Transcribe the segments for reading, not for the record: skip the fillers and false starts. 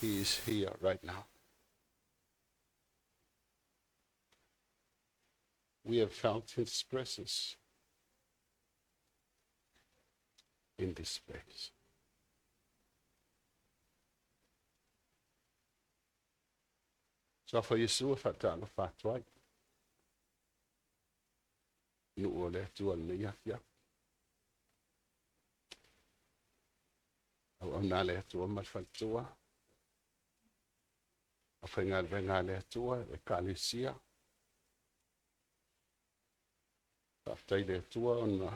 He is here right now. We have felt His presence in this place. Suafa o Iesu e faatalofa atu ai. Nuu o le Atua lenei afiafi. Auauna a le Atua ma le faletua. Aufaigaluega a le Atua, Ekalesia. Faafetai i le Atua ona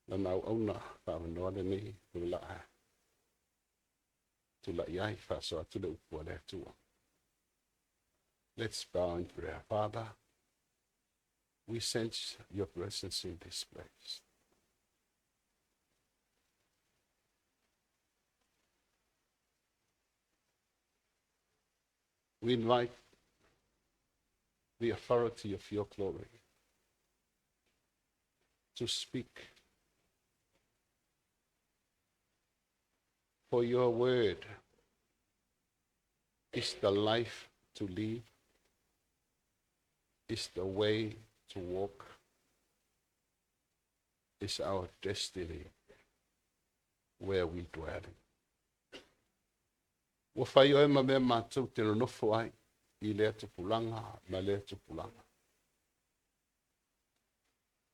lana auauna faaavanoa lenei tulaa tulai ai faasoa atu le upu a le Atua. Let's bow in prayer. Father, we sense your presence in this place. We invite the authority of your glory to speak. For your word is the life to live, is the way to walk, is our destiny where we dwell. Ua fai oe ma mea matou te nonofo ai i lea tupulaga ma lea tupulaga.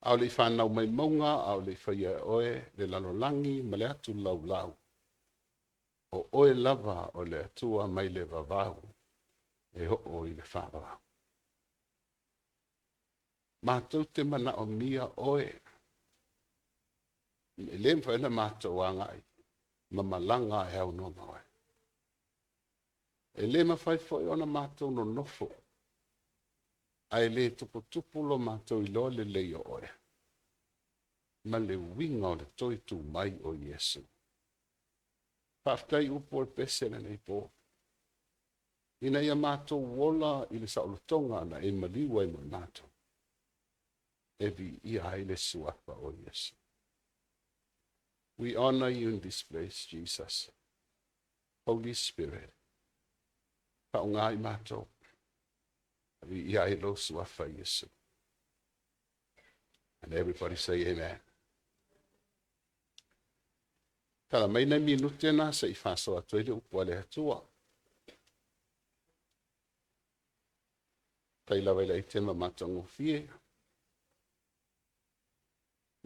A o le i fanau mai mauga, a o le i faia e oe le lalolagi ma le atu laulau, o oe lava o le Atua mai le vavau e oo i le faavavau. Matou te manaomia oe. E le mafai ona matou agai ma malaga e aunoa ma oe. E le mafai foi ona matou nonofo ae le tuputupu lo matou iloa lelei o oe ma le uiga o le toe tu mai o Iesu. Faafetai upu o le pese lenei po. Ina ia matou ola i le saolotoga na e maliu ai ma matou. E viia ai le suafa o Iesu. We honor you in this place, Jesus. Holy Spirit, faaaoga i matou. Viia ai lou suafa Iesu. And everybody say amen. Tala mai nai minute na se i faasoa atu ai le upu a le Atua. Tai lava i le aitema matagofie.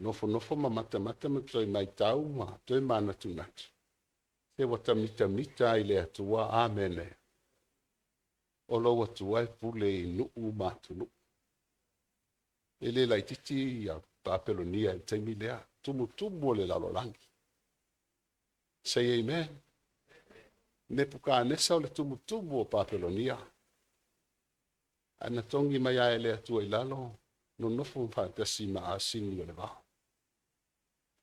Nofonofo ma matamata ma toe maitau ma toe manatunatu. Se ua ta mitamita ai le Atua. Amene. O lou Atua e pule i nuu ma atunuu. E le laitiiti ia Papelonia i le taimi lea. Tumutumu o le lalolagi. Say amen. Nepukanesa o le tumutumu o Papelonia. Ae na togi mai lava e le Atua i lalo, nonofo faatasi ma asini o le vao.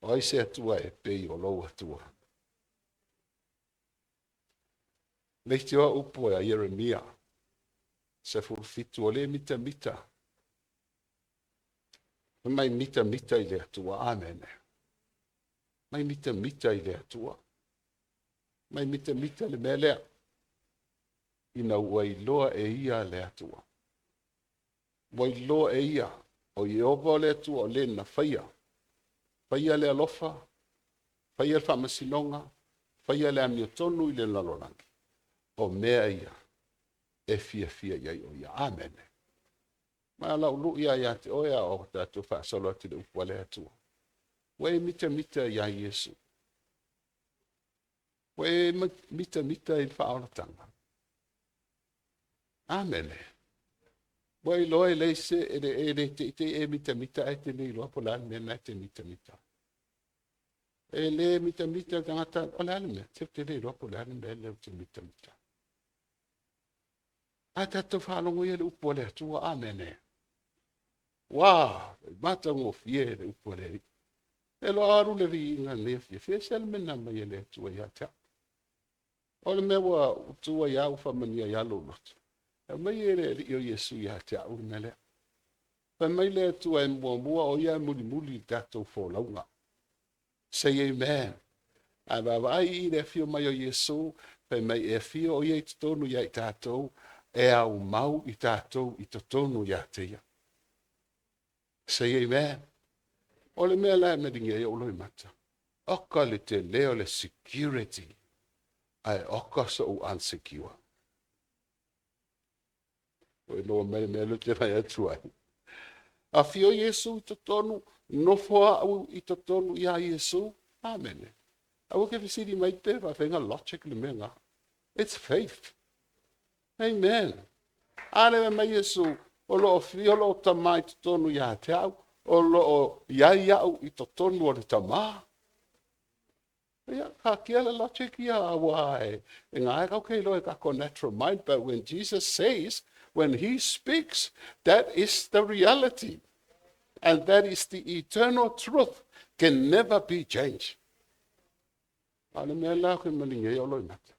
O ai se Atua e pei o lou Atua? Leitioa upu a Ieremia, 17, o le mitamita. Fai mai mitamita i le Atua. Amene. Mai mitamita i le Atua. Mai mitamita le mea lea. Ina ua iloa e ia le Atua. Ua iloa e ia, o Ieova o le Atua o le na faia. Faia le alofa, faia le faamasinoga, faia le amiotonu i le lalolagi. O mea ia e fiafia i ai o ia. Amene. Ma lau lui ia ia te oe a o tatou faasolo atu i le upu a le Atua. Ua e mitamita iā Iesu. Ua e mitamita i le faaolataga. Amene. Ua iloa e leai se, e le teitei e mitamita ae te le iloa po o le a le mea lena e te mitamita. E le mitamita le tagata, o le a le mea, se te le iloa po o le a le mea lea ou te mitamita. A tatou faalogo ia le upu a le Atua. Amene. Ua, matagofie le upu a le Alii. E loa alu le viiga lenei afiafi, e se le mea na mai e le Atua ia te au. O le mea ua tua ia ua faamanuia ia lou loto. E aumai e le Alii o Iesu ia te au le mea lea. Fai mai le Atua e muamua o ia e mulimuli i tatou folauga. Say amen. A vaavaai i le afio mai o Iesu, Fai mai e afio o ia i totonu ia i tatou, e aumau i tatou i totonu ia te ia. Say amen. O le mea la e malingia ai ou loimata. Oka le tele o le security, ae oka so'u unsecure. O e loa mai le mea lea ou te fai atu ai. Afio Iesu i totonu, nofo a'u i totonu ia Iesu. Amene. Aua ke fesili mai pe faafega logic le mea nga. It's faith. Amen. A le mai Iesu, o lo o fia o lo o tamā i totonu ia te au, o lo o iai au i totonu o le tamā. Ia, ka kia le logic ia ua e, e ngā e kau kei loe kako natural mind, but when Jesus says, when he speaks, that is the reality. And that is the eternal truth, can never be changed. A le mea la ke malinge i o loi mata.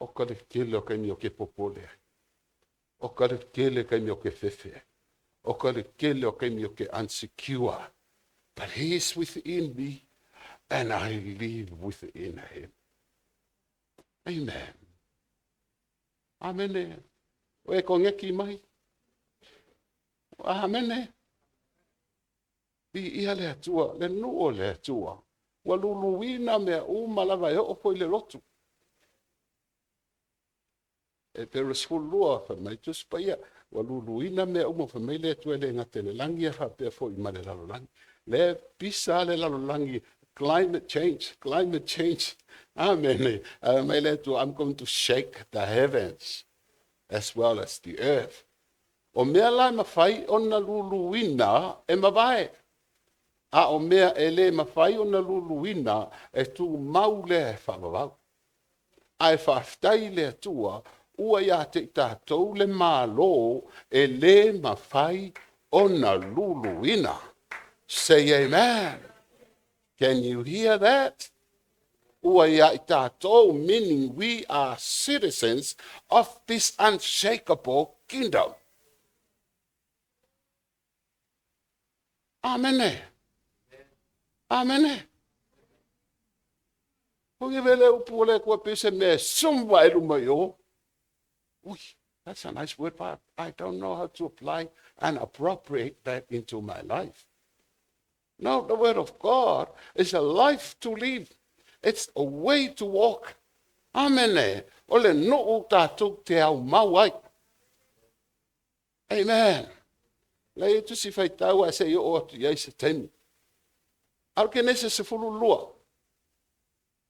O ka le kele o kaimi o ke popole ai. O ka le kele kaimi o ke fefe ai. O ka le kele o kaimi o ke unsecure. But he is within me and I live within him. Amen. Amene. O e kongeki mai. Amene. I ia le Atua, le nuu o le Atua. Ua luluina mea uma lava e oo foi i le lotu. Epero 12, fai mai Tusi Paia, ua luluina mea uma, fai mai le Atua e le gata i le lagi ae faapea foi ma le lalolagi. Le pisa le lalolagi, climate change, climate change. Amen. Ae mai le Atua, I'm going to shake the heavens as well as the earth. O mea la e mafai ona luluina e mavae. A o mea e le mafai ona luluina e tumau lea e faavavau. Ae faafetai i le Atua ua ia te i tatou le Malo e le mafai ona luluina. Say amen. Can you hear that? Ua ia i tatou, meaning we are citizens of this unshakable kingdom. Amene. Amene. O ke vele upu o le Atua pe se mea e sumba e luma i o. Ui, that's a nice word, but I don't know how to apply and appropriate that into my life. No, the word of God is a life to live. It's a way to walk. Amene. O le nuu tatou te au mau ai. Amen. Lei e tusi faitau ae se i oo atu i ai se taimi. A o le Kenese 12,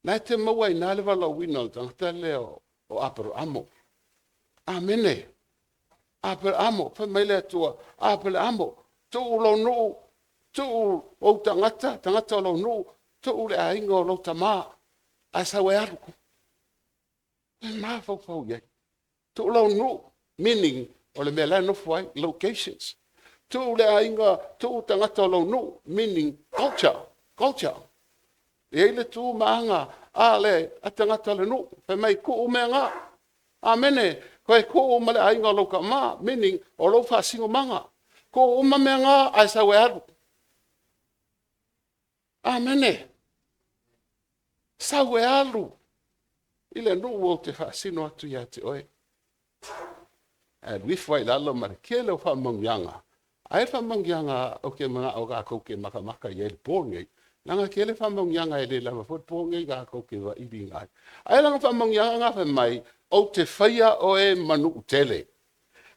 na e te maua i nā le valaauina o le tagata lea o Aperaamo. Amene. Aperaamo, fai mai le Atua, Aperaamo, tuu lou nuu, tuu ou tagata, tagata o lou nuu, tuu le aiga o lou tamā, ae sau e alu. E mafaufau i ai. Tuu lou nuu, meaning o le mea la e nofo ai, locations. Tuu le aiga, tuu tagata o lou nuu, meaning culture, culture. E i ai le tu ma aga a le a tagata o le nuu, fai mai kuu mea nga. Amene, koe kuu ma le aiga o lou tama, meaning o lou faasinomaga. Kuu uma mea nga ae sau e alu. Amene. Sau e alu i le nuu ou te faasino atu ia te oe. Ae alu ifo ai i lalo ma le kele o faamanuiaga. Ai le faamanuiaga o ke manao kākou ke makamaka i ai le pō nei. Leaga kele faamanuiaga e le lava foi le pō nei kākou ke vailiina ai. Ai lana faamanuiaga nga fai mai, ou te faia oe ma nuu tele.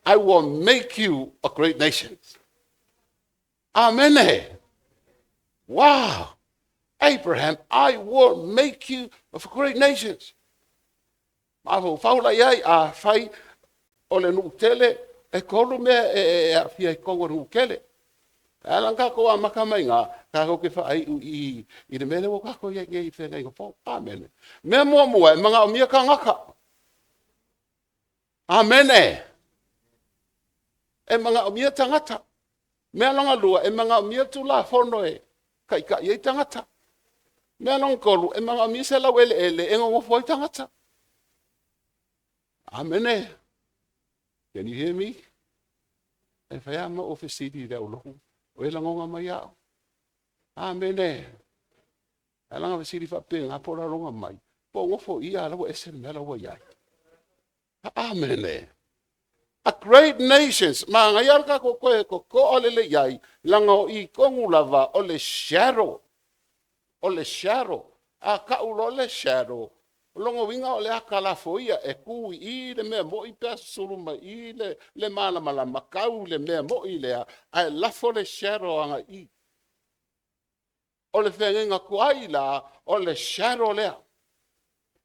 I will make you a great nation. Amene. Wow. Abraham, I will make you of great nations. Mafaufau la i ai, a fai o le nuu tele, e tolu mea e aafia i totonu o le nuu tele. Ae ala ona tatou amata mai iina, tatou te faaiu i i le mea lea ua tatou i ai nei i feagaiga fou. Amene. Mea muamua, e manaomia tagata. Amene. E manaomia tagata. Mea lona lua, e manaomia Tulafono e taitai ai tagata. Mea lona tolu, e manaomia se laueleele e nonofo ai tagata. Amene. Can you hear me? E fai lava ma ou fesili i le aulotu, o e lagona mai au. Amene. Ae lana fesili faapena po o laloga mai. Po ua gofo i i a o la ua ese le mea la ua i ai. Amene. A great nations. Manaia le tatou toe totoa lelei i ai, leaga o i tonu lava o le shadow. O le shadow. A tau loa le shadow, o lona uiga o le ata lafoia e tu i i le mea moi pe a susulu mai i i le malamalama, tau i le mea moi lea, ae lafo le shadow agai i. O le feagaiga tuai la, o le shadow lea.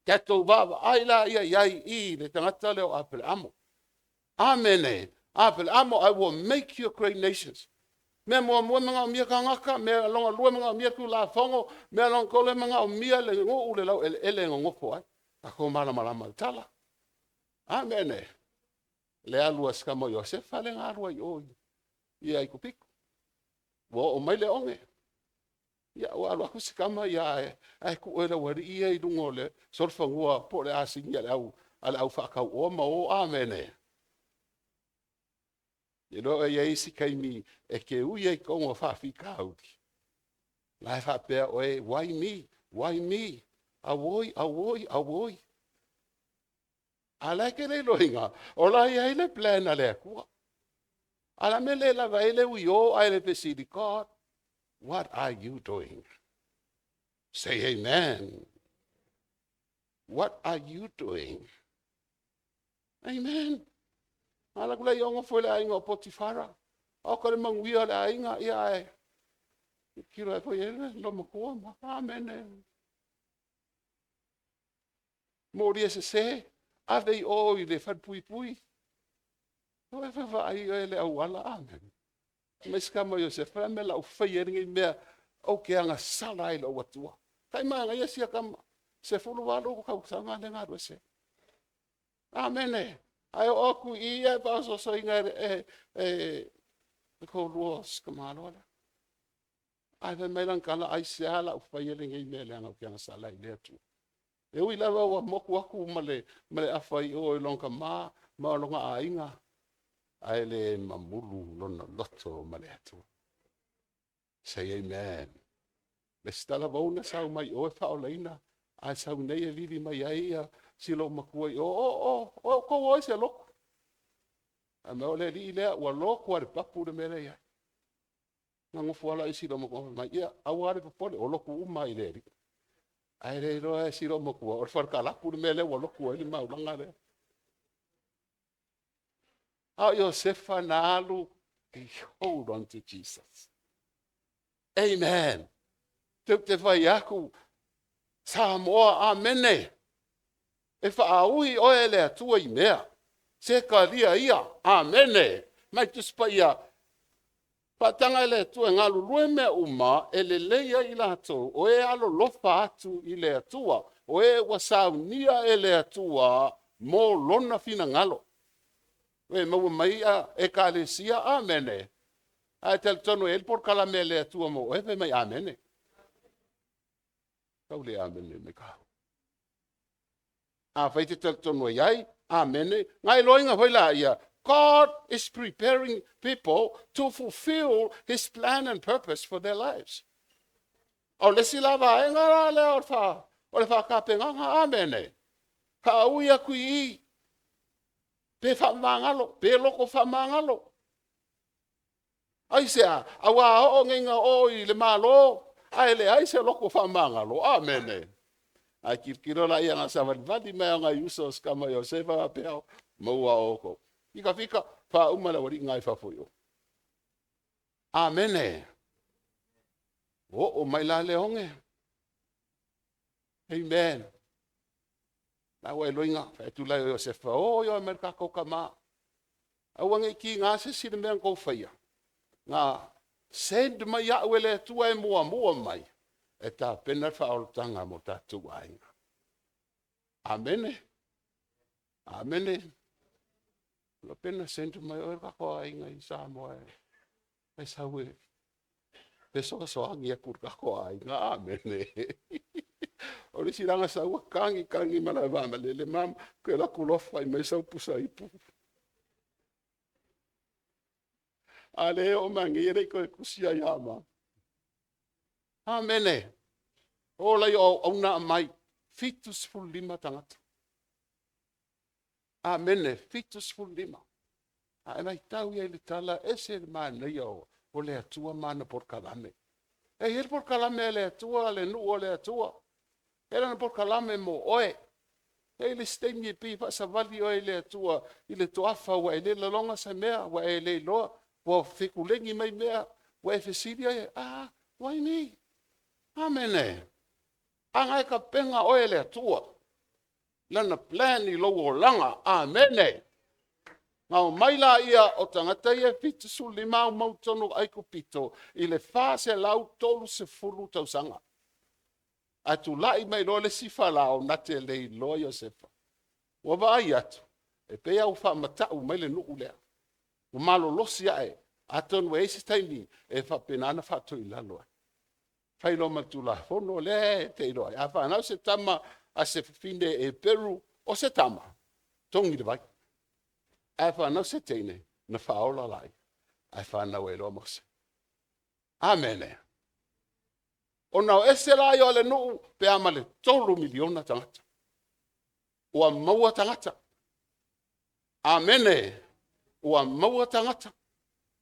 Tatou vaavaai laia i ai i le tagata lea o Aperamo. Amene. Aperamo, I will make you a great nations. Mea muamua e manaomia tagata, mea lona lua e manaomia Tulafono, mea lona tolu e manaomia le nuu le laueleele e nonofo ai. Tatou malamalama i le tala. Amene. Le alu a si tama o Iosefa lea na alu ai i o i Aikupito. Ua oo mai le oge. Ia, ua alu atu si tama ia, ae tuu e le aualii ia i luga o le solofanua po o le asini a le au, a le au faatauoa ma o. Amene. E iloa i ai isi taimi e te ui ai i totonu o faafitauli. La e faapea oe, why me? Why me? Auoi, auoi, auoi. A la e te le iloaina, o la e i ai le plan a le Atua. A la mea le lava ai le ui o ae le fesili, God, what are you doing? Say amen. What are you doing? Amen. Ala kula i ongo foi le aiga o Potifara. O ka le manuia o le aiga, ia ae. Kilo e foi ele, lo matua ma. Amen. Molia e sese, ave i o i le falepuipui. O e vaavaai oe le auala, amen. Mai si tama o Iosefa, le mea la ou faia ai lenei mea, ou te agasala ai i lou Atua. Tai manaia sia tama, 18 tausaga le galue se. Amene. Ae oo atu i i ae faaosoosoina e le toalua o si tamaloa lea. Ae fai mai lana tala, aisea la ou faia lenei mea leaga ou te agasala ai i le Atua. E ui lava ua motu atu ma le afa i o i lona tama ma lona aiga, ae le mamulu lona loto ma le Atua. Say amen. Le isi talavou na sau mai o e faaolaina, ae sau nei e vili mai ai ia si lou matua i o, o, o, o, tou o i se lotu. Ae mai o le alii lea, ua lotu lava i le papu le mea lea e i ai. Na nofo lava la i si lou matua, fai mai, ia, aua le popole, o lotu uma lava i le alii. Ae le iloa e si lou matua, o le falekalapu le mea lea ua lotu ai le maulaga lea. A o Iosefa na alu, he hold on to Jesus. Amen. Te te fai atu, Samoa, amene. E faaui oe e le Atua i mea. Se talia ia, amene. Mai Tusi Paia, faataga e le Atua e galulue mea uma e lelei ai i latou, o e alolofa atu i le Atua, o e ua saunia e le Atua mo lona finagalo. E maua mai a ekalesia, amene. Ae talitonu e i ai le polokalame a le Atua mo oe, fai mai amene. Tau le amene mai ka. Afai te talitonu ai ai, amene. Ngai loinga foi la ia, God is preparing people to fulfill his plan and purpose for their lives. O le isi la vaega la lea o le wha, o le whakapenaga, amene. Faaui atu i i, pe faamagalo, pe loko faamagalo. Aisea, auā oo nei ina oo i le Malo, ae leai se loko faamagalo. Amene. Ae tilotilo laia na savalivali mai a nai uso o si tama Iosefa faapea, maua outou. Fika fika, faauma le aualii na i fafo i o. Amene. Oo mai la le oge. Amen. La ua iloiga, fai atu la Iosefa, o ioe mai le tatou tama. Aua ne i kiga se isi i le mea na tou faia. Na send mai au e le Atua e muamua mai e tapena le faaolataga mo tatou aiga. Amene. Amene. Ua pena send mai oe le tatou aiga i Samoa e sau e fesoasoani atu i le tatou aiga. Amene. O le isi laga sau kagi kagi ma la va ma le le mama ke la ku lofa i mai sau pusa ipu. A le o mangi e le koe kusi ai ama. Amene. O lai o au na mai. 75 tagata. Amene, 75. A e matau i ai i le tala, ese le manaia o le Atua ma ana polokalame. E i ai le polokalame a le Atua, le nuu o le Atua. E lana polokalame mo oe. E i le isi taimi e pei e faasavali oe i le Atua i le toafa ua e le lagona se mea, ua e le iloa, ua fekulegi mai mea, ua e fesili ai, ah, why me? Amene. A na e tapena oe e le Atua. Lana plan i lou olaga. Amene. Na omai laia o tagata ia e 75 aumau i totonu o Aikupito i le 430 tausaga. Ae tulai mai loa le isi Farao na te le iloa Iosefa. Ua vaai atu, e pei lava ua faamatau mai le nuu lea. Ua malolosi ae, atonu e i ai se taimi e faapena ona faatoilalo ai. Fai loa ma le Tulafono lea e te iloa ai. A fanau se tama a se fafine Eperu o se tama, togi i le vai. Ae fanau se teine, na faaola laia. Ae fanau ai loa Mose. Amene. Ona o ese la ia o le nuu pe a ma le 3 miliona tagata. Ua maua tagata. Amene. Ua maua tagata.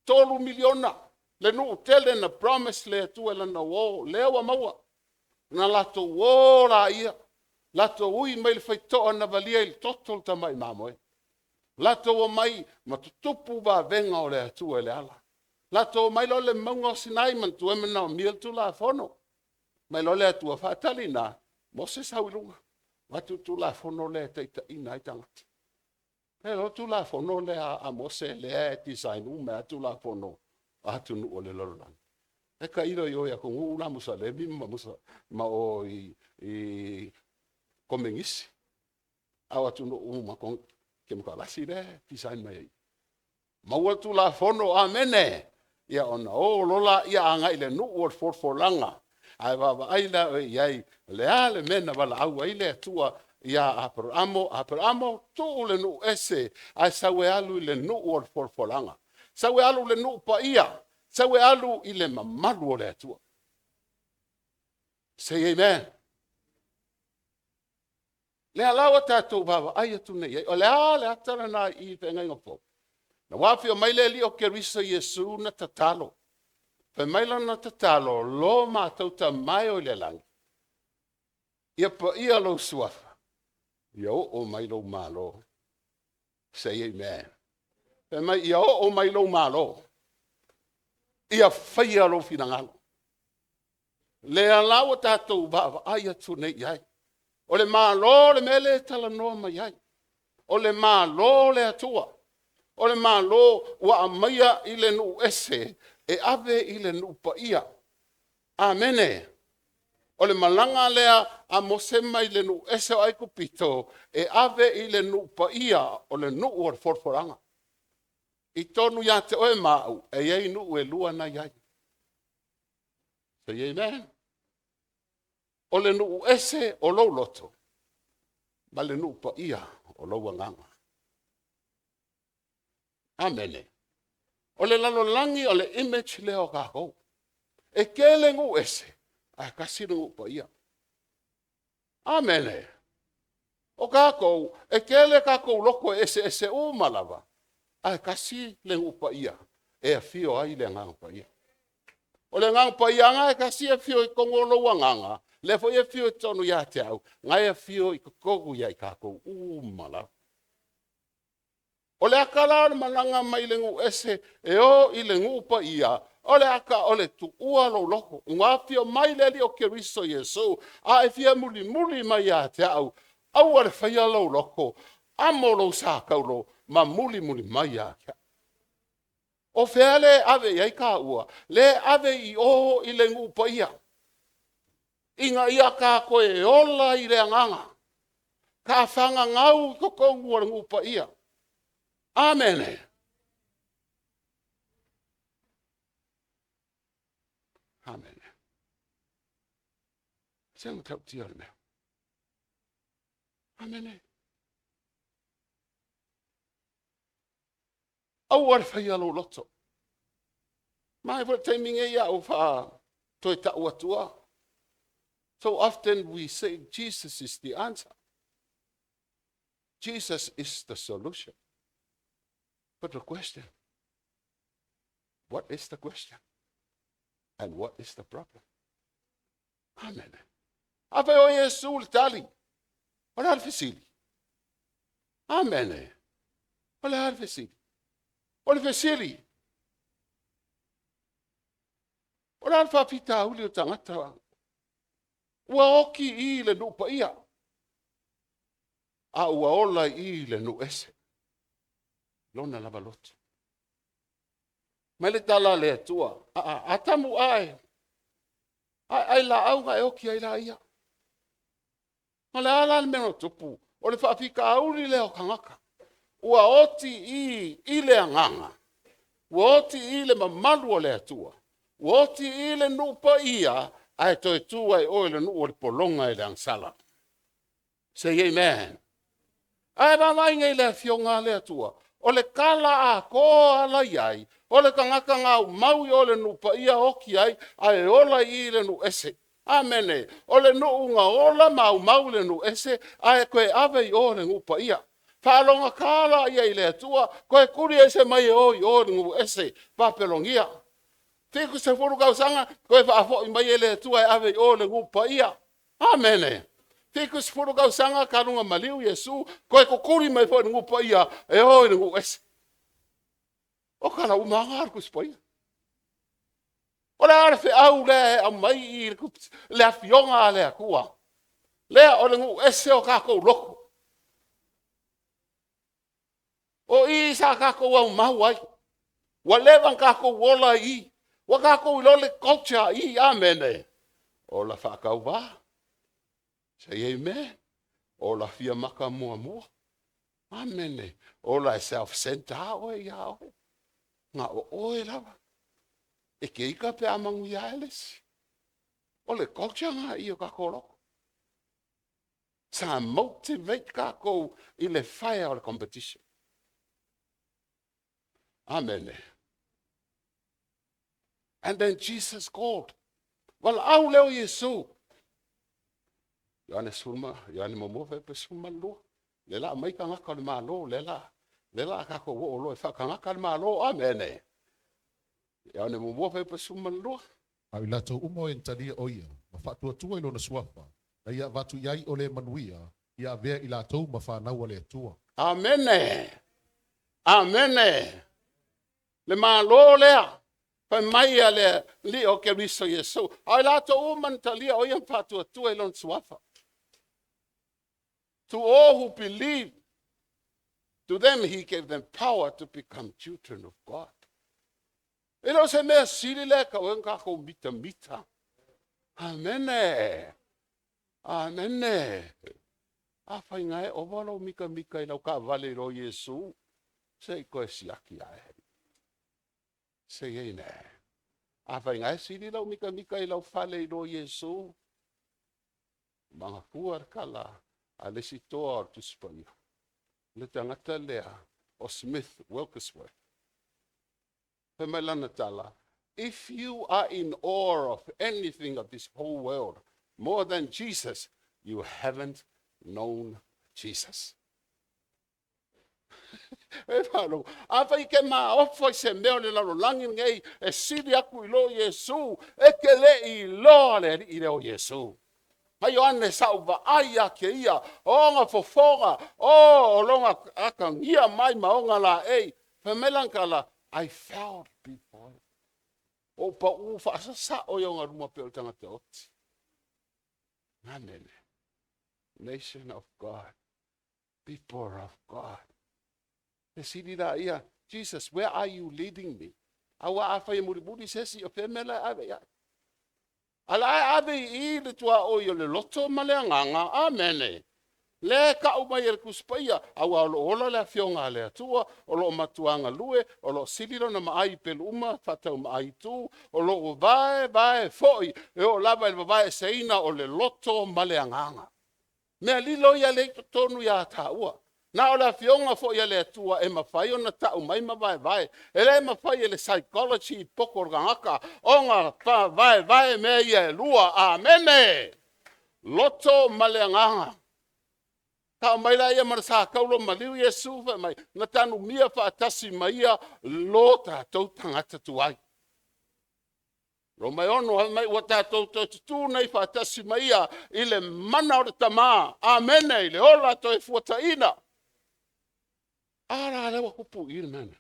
3 miliona. Le nuu tele na promise le Atua i lana uo, lea ua maua. Na latou o laia, latou ui mai le faitotoa na valia i le toto o le tamai mamoe. Latou omai ma tutupu vavega o le Atua i le ala. Latou omai loa le mauga o Sinai, manatua e manaomia le Tulafono. Mai loa le Atua faatali ina, Mose sau i luga, avatu le Tulafono lea e taitaiina ai tagata. E loa le Tulafono lea a Mose lea e design uma ai Tulafono a atunuu o le lalolagi. E tailo i o i atunuu la Musalemi ma o i Komenisi. A o atunuu uma kemokarasi lea e design mai ai. Maua le Tulafono, amene. Ia ona o loa laia agai i le nuu o le folafolaga. Ae vaavaai la oe i ai, o le a le mea na valaau ai le Atua ia Aperaamo, Aperaamo, tuu le nuu ese, ae sau e alu i le nuu o le folafolaga. Sau e alu i le nuu paia, sau e alu i le mamalu o le Atua. Say amen. Lea la ua tatou vaavaai atu nei i ai, o le a le ata lena i i feagaiga fou? Na ua afio mai le Alii o Keriso Iesu na tatalo. Fai mai lana tatalo, lo matou Tama e o i le lagi, ia paia lou suafa, ia oo mai lou Malo. Say amen. Fai mai, ia oo mai lou Malo, ia faia lou finagalo. Lea la ua tatou vaavaai atu nei i ai. O le Malo le mea lea e talanoa mai ai. O le Malo le Atua. O le Malo ua aumaia i le nuu ese e ave i le nuu paia. Amene. O le malaga lea a Mose mai le nuu ese o Aikupito e ave i le nuu paia o le nuu o le folafolaga. I tonu ia te oe ma au, e i ai nuu e lua na i ai. Say amen. O le nuu ese o lou loto ma le nuu paia o lou agaga. Amene. O le lalolagi o le image lea o tatou. E tele nuu ese, ae tasi le nuu paia. Amene. O tatou, e tele tatou loto e eseese uma lava, ae tasi le nuu paia e afio ai le Agaga Paia. O le Agaga Paia na e tasi e afio i totonu o lou agaga, lea foi e afio i totonu ia te au, na e afio i totonu ia i tatou uma lava. O le ata la o le malaga mai le nuu ese e o i le nuu paia, o le ata o le tuua lou loto. Ua afio mai le Alii o Keriso Iesu, a e fia mulimuli mai ia te au, aua le faia lou loto, amo lou sa taulo, ma mulimuli mai ia te au. O fea le ave i ai taua? Le ave i o i le nuu paia, ina ia tatou e ola i le agaga, ka fagagau i totonu o le nuu paia. Amene. Amene. Se matautia o le mea. Amene. Aua le faia lou loto. Ma e foi le taimi nei a ou faa toe tau atua. So often we say Jesus is the answer. Jesus is the solution. But the question, what is the question? And what is the problem? Amen. Afai o Iesu le tali, o le a le fesili? Amene. O le a le fesili? O le fesili, o le a le faafitauli o tagata ua oti i le nuu paia, a ua ola i le nuu ese, lona lava loto. Mai le tala a le Atua, Atamu ae, ae ai laau na e oti ai laia. O le a la le mea na tupu? O le faafitauli lea o tagata ua oti i le agaga, ua oti i le mamalu o le Atua, ua oti i le nuu paia, ae toe tu ai oe le nuu o le pologa i le agasala. Say amen. Ae vaavaai nei le afioga a le Atua, o le tala atoa ala i ai, o le tagata na aumau i o le nuu paia oti ai, ae ola i le nuu ese. Amene. O le nuu na ola ma aumau le nuu ese, ae toe ave i o le nuu paia. Faalogata la ia i le Atua, toe tuli ese mai e o i o le nuu ese, Papelonia. 70 tausaga, toe faafoi mai e le Atua e ave i o le nuu paia. Amene. 70 tausaga, talu ona maliu Iesu, toe tutuli mai foi le nuu paia, e o i le nuu ese. O tala uma aga le Tusi Paia. O le a le feau lea e aumai i le afioga a le Atua? Lea o le nuu ese o tatou loto. O i sa tatou aumau ai. Ua leva ona tatou ola i i. Ua tatou iloa le culture i. Amene. Ola faatauvā. Say amen. Ola fia maka muamua. Amene. Ola e self-center oe ia oe. Nga o oe lava. E ke ika pe a manuia ai le isi. O le culture nga i o tatou loto. Sa motivate tatou i le fire o le competition. Amen. And then Jesus called. Valaau lea o Iesu. Ioane 10, Ioane muamua fuaiupu 12. Le la mai tagata o le Malo, le la tatou oo loa e faatagata le Malo. Amene. Ioane muamua fuaiupu 12. A o i latou uma o e na talia o ia, ma faatuatua i lona suafa, na ia avatu i ai o le manuia, ia avea i latou ma fanau a le Atua. Amene. Amene. Le Malo lea, fai mai a le alii o Keriso Iesu. A o i latou uma na talia o ia ma faatuatua i lona suafa. To all who believe, to them he gave them power to become children of God. E le o se mea sili lea ka oe tatou mitamita. Amene. Amene. Afai e ova lou mikamika i lau taavale i lo Iesu, se i koe siaki ae. Say amen. Afai e sili lau mikamika i lau fale i lo Iesu, manatua le tala a le isi toa o le Tusi Paia. Le tagata lea o Smith Wigglesworth. Fai mai lana tala, if you are in awe of anything of this whole world more than Jesus, you haven't known Jesus. E whalo, afai ke maofa i se mea o le lalolagi nei, e sili aku i lo Iesu, e ke le i loa le alii lea o Iesu. Mai Ioane sa u vaai ia ke ia, o nga fofoga, o longa akangia mai ma onga la ei. Fai mai lana tala, I fell before him. O pa u whaasasa o ia luma pe o le tagata oti. Amene. Nation of God. People of God. Le sili la ia, Jesus, where are you leading me? Aua afai e mulimuli se isi o fea mea la e ave i ai. Ala e ave i le tuaoi o le loto ma le agaga. Amene. Le kau mai e le Tusi Paia, aua o loo ola le afioga a le Atua, o loo matuaga lue, o loo sili lona maai i pelu uma, faatau maai tu, o loo vae, vae foi, e oo lava i le vavaeeseina o le loto ma le agaga. Mea lilo ia le i totonu ia taua. Na o le afioga foi a le Atua e mafai ona tau mai ma vaevae. E le mafai e le psychology i poko o le tagata ona vaevae mea ia e lua. Amene. Loto ma le agaga. Tao mai la ia ma le sākaulo maliu Iesu fai mai, na tanumia faatasi ma ia lo tatou tagata tuai. Roma e 6, fai mai, ua tatou toe tutū nei faatasi ma ia i le mana o le Tamā. Amene, i le ola toe fuataina. A la lea ua tupu i le mea lena.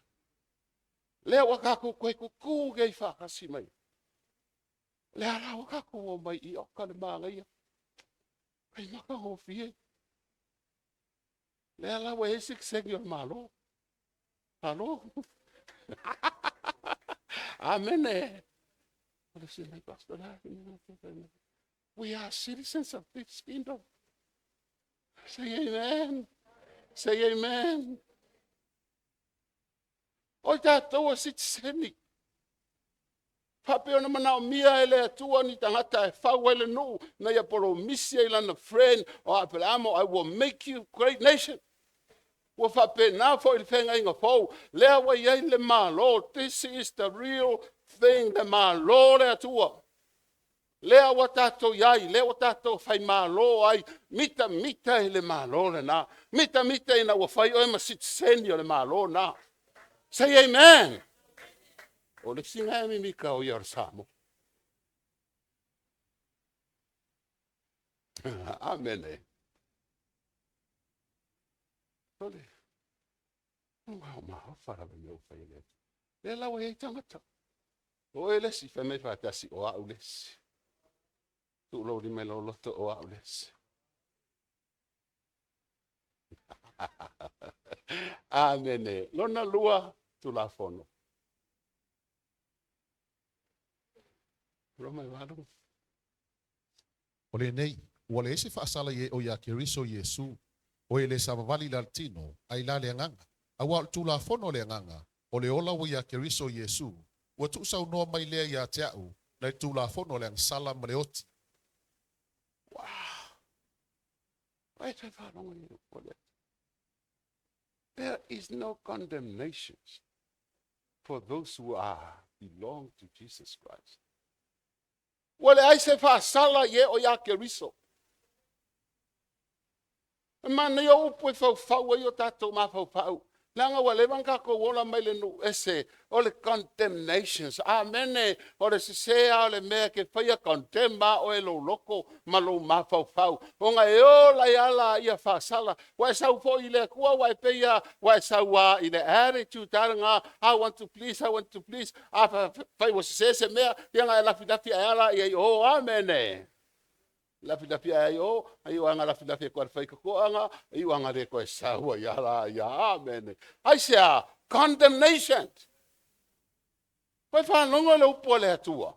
Lea ua tatou toe tutū nei faatasi ma ia. Lea la ua tatou omai i oka le manaia. Ai matagofie. Lea la ua i ai sitiseni o le Malo. Malo. Amene. We are citizens of this kingdom. Say amen. Say amen. O tatou o sitiseni. Faapea ona manaomia e le Atua ni tagata e fau ai le nuu na ia polomisi ai lana friend o Aperamo, I will make you great nation. Ua faapena foi le feagaiga fou, lea ua i ai le Malo. This is the real thing, le Malo le Atua. Lea ua tatou i ai, lea ua tatou faimalo ai, mitamita i le Malo lena. Mitamita ina ua fai oe ma sitiseni o le Malo na. Say amen. O le isi na e mimika o ia o le Samoa. Amene. Ole. Ua mahofa lava mea ua fai e le Atua. Lea la ua i ai tagata. O oe le isi, fai mai faatasi, o au le isi. Tuu lou lima i lou loto, o au le isi. Amene. Lona lua Tulafono. Roma e 8. O lenei, ua leai se faasala i e o iā Keriso Iesu, o e le savavali i la le tino, a i la le agaga. Auā o le Tulafono a le Agaga, o le ola ua iā Keriso Iesu, ua tuusaunoa mai lea ia te a'u nai le Tulafono a le agasala ma le oti. Wow! Ai toe faalogo i upu a le Atua. There is no condemnation for those who are belong to Jesus Christ. Ua leai se faasala i e o iā Keriso. E manaia upu e faufau ai o tatou mafaufau. Leaga ua leva ona tatou ola mai le nuu ese o le condemnations. Amene, o le sesē lava o le mea ke faia condemn a oe lou loto ma lou mafaufau. Ona e ola ai ala ia faasala. Ua e sau foi i le Atua ua e peia, ua e sau a i le attitude lena, I want to please, I want to please. A fai ua sesē se mea, ia na e lafilafi ae ala ia i o, amene. Lafilafi ae ai o, ai o anga lafilafi e koe whai kokoanga, ai o anga le koe saua i ala ia, amene. Ai se a, condemnation. Koe whanongo le upu a le Atua.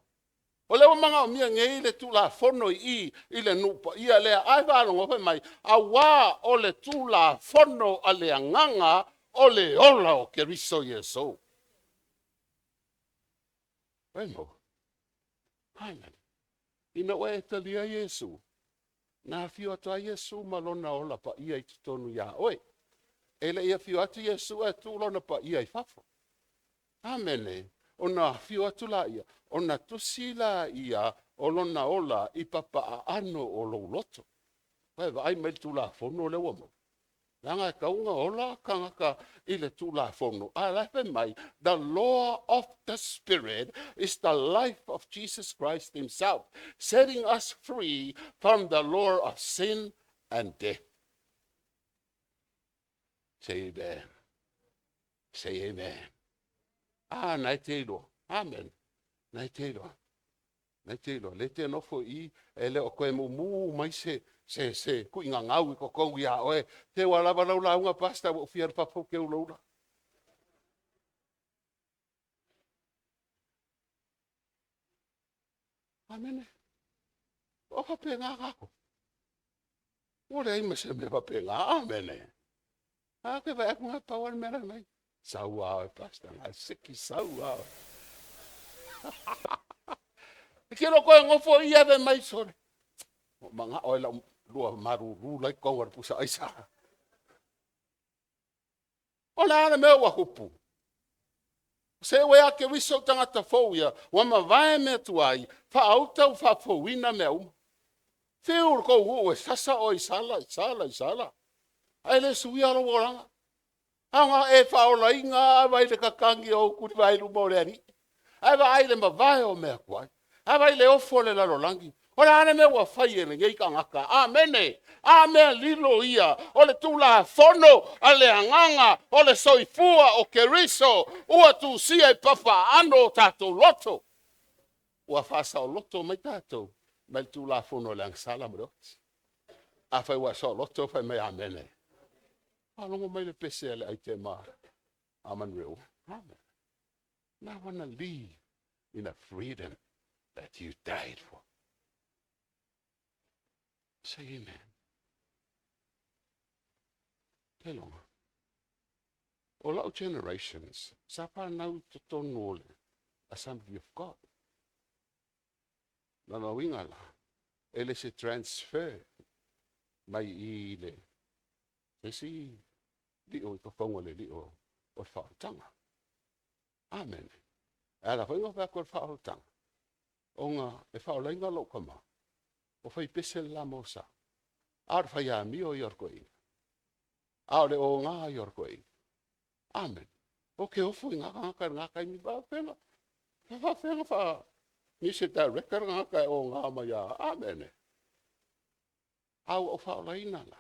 O lea ua manaomia nei le Tulafono i i le nuu paia lea. Ai faalogo fai mai, auā o le Tulafono a le Agaga o le ola o Keriso Iesu. Ai mau. Ai mani. Ina ua e talia Iesu, na afio atu ai Iesu ma lona ola paia i totonu iā oe. E le i afio atu Iesu ae tuu lona paia i fafo. Amene. Ona afio atu laia, ona tusi laia o lona ola i papaaano o lou loto. Koe vaai mai le Tulafono lea ua maua. Leaga e tatau ona ola tagata i le Tulafono. A la e fai mai, the law of the Spirit is the life of Jesus Christ himself, setting us free from the law of sin and death. Say amen. Say amen. Ah, na e te iloa. Amen. Na e te iloa. Na e te iloa. Le te nofo i e le o koe mumu mai se se se kuiga gau i totonu iā oe. Te ua lava lau lauga, pastor, ua ou fia alu fafo ou te ulaula. Amene. O faapena tatou. Ua leai ma se mea faapena. Amene. A ke vaai atu ngā pau a le mea la mai. Sau a oe, pastor, ngā siki sau a oe. E ke lo koe ngofo i ave mai sole. O mangao e lau lua maruru lai tonu a le pusa aisa. O le a le mea ua tupu? Se ua ia Keriso tagata fou ia, ua mavae mea tuai, faauta ua faafouina mea uma. Fiu le tou nuu e sasa oe i sala, i sala, i sala, ae le suia lou olaga. Aoga e faaolaina ava i le tatagi o ou tulivae i luma o le Alii, ae vaai i le mavae o mea tuai, ae vaai i le ofo o le lalolagi. O le a le mea ua fai e lenei tagata? Amene. A mea lilo ia o le Tulafono a le Agaga o le soifua o Keriso ua tusia i papaaano o tatou loto, ua faasaoloto mai tatou mai le Tulafono o le agasala ma le oti. Afai ua e saoloto, fai mai amene. Faalogo mai le pese a le aitema a Manuel. Amen. I want to live in a freedom that you died for. Say amen. Tailoga. O lau generations, sa whanau totonu o le Assembly of God. Na uiga la, e le se transfer mai i le isi lio i totogi o le lio o le faaolataga. Amen. E ala foi nga fai le faaolataga, ona e faaolaina lou tama, o fai pese le la mosa. A o le fai amio i o le toeaina. A o le oga i o le toeaina. Amen. O ke ofo i ngā kangaka i ngā kaimi whaafenga. Whaafenga wha ni se director ngā kai o ngā mai a. Amen. Au o whaolaina la.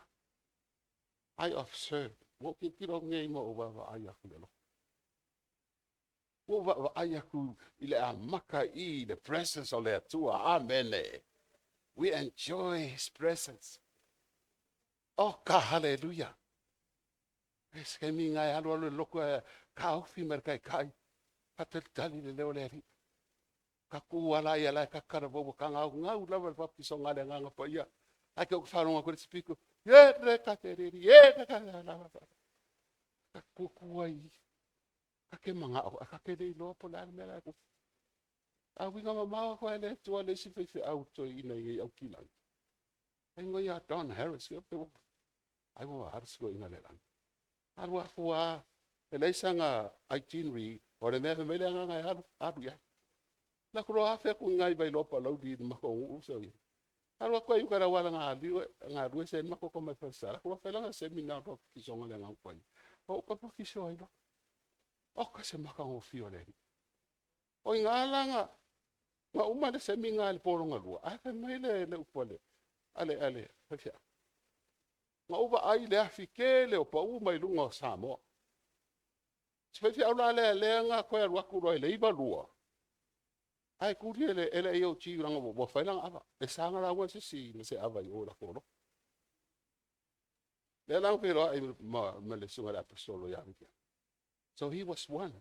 I observe. Wo ki tiro ngei mo o wawa ai aku le loko. Ua vaavaai aku i le amaka i the presence o le Atua. Amen. We enjoy His presence. Oh, ka hallelujah. E se kaimi ngai alu alu le loko e ka ofi mai kai kai. Fatalitali le leo le ali. Ka ku ala ia la ka kara bo ka ngau ngau lava le papiso ngale nganga pa ia. Ai ke o wharonga ko le tipiko. Ye re ka te riri, ye ka ka la la. Ka ku ku ai. Ka ke manga o ka ke le iloa po le ale mea la ku. A winga mamao ko ele tua le si fe au to ina i au kilang. Ai ngoi ia Don Harris ke pe ai mo Harris ko ina le lang. Alu aku a e leai sanga itinerary o le mea fe mai le agaga e alu alu i ai. La ku roa afe aku ngai vai lopa lau di mako ngu so i. Alu aku ai ukara wala ngā liu ngā rue se mako ko mai whasara. Ku roa whailanga seminar ro ki songa le ngā pai. O ka pa ki so ai lo. O ka se maka ngō fio le. O i ngā langa ngā uma le seminar le pōronga lua. Ai fai mai le le upu ale ale ale whawhia. Nga uva ai le afi kele o pau mai lunga o Samoa. Se whawhia au la lea lea ngā koe alu aku roa i le iwa lua. Ai kuri ele ele i o ti ranga wo whai langa ava. E sanga la ua se si me se ava i o la koro. Le langa pero ai ma ma le sunga le apostolo ia wiki. So he was one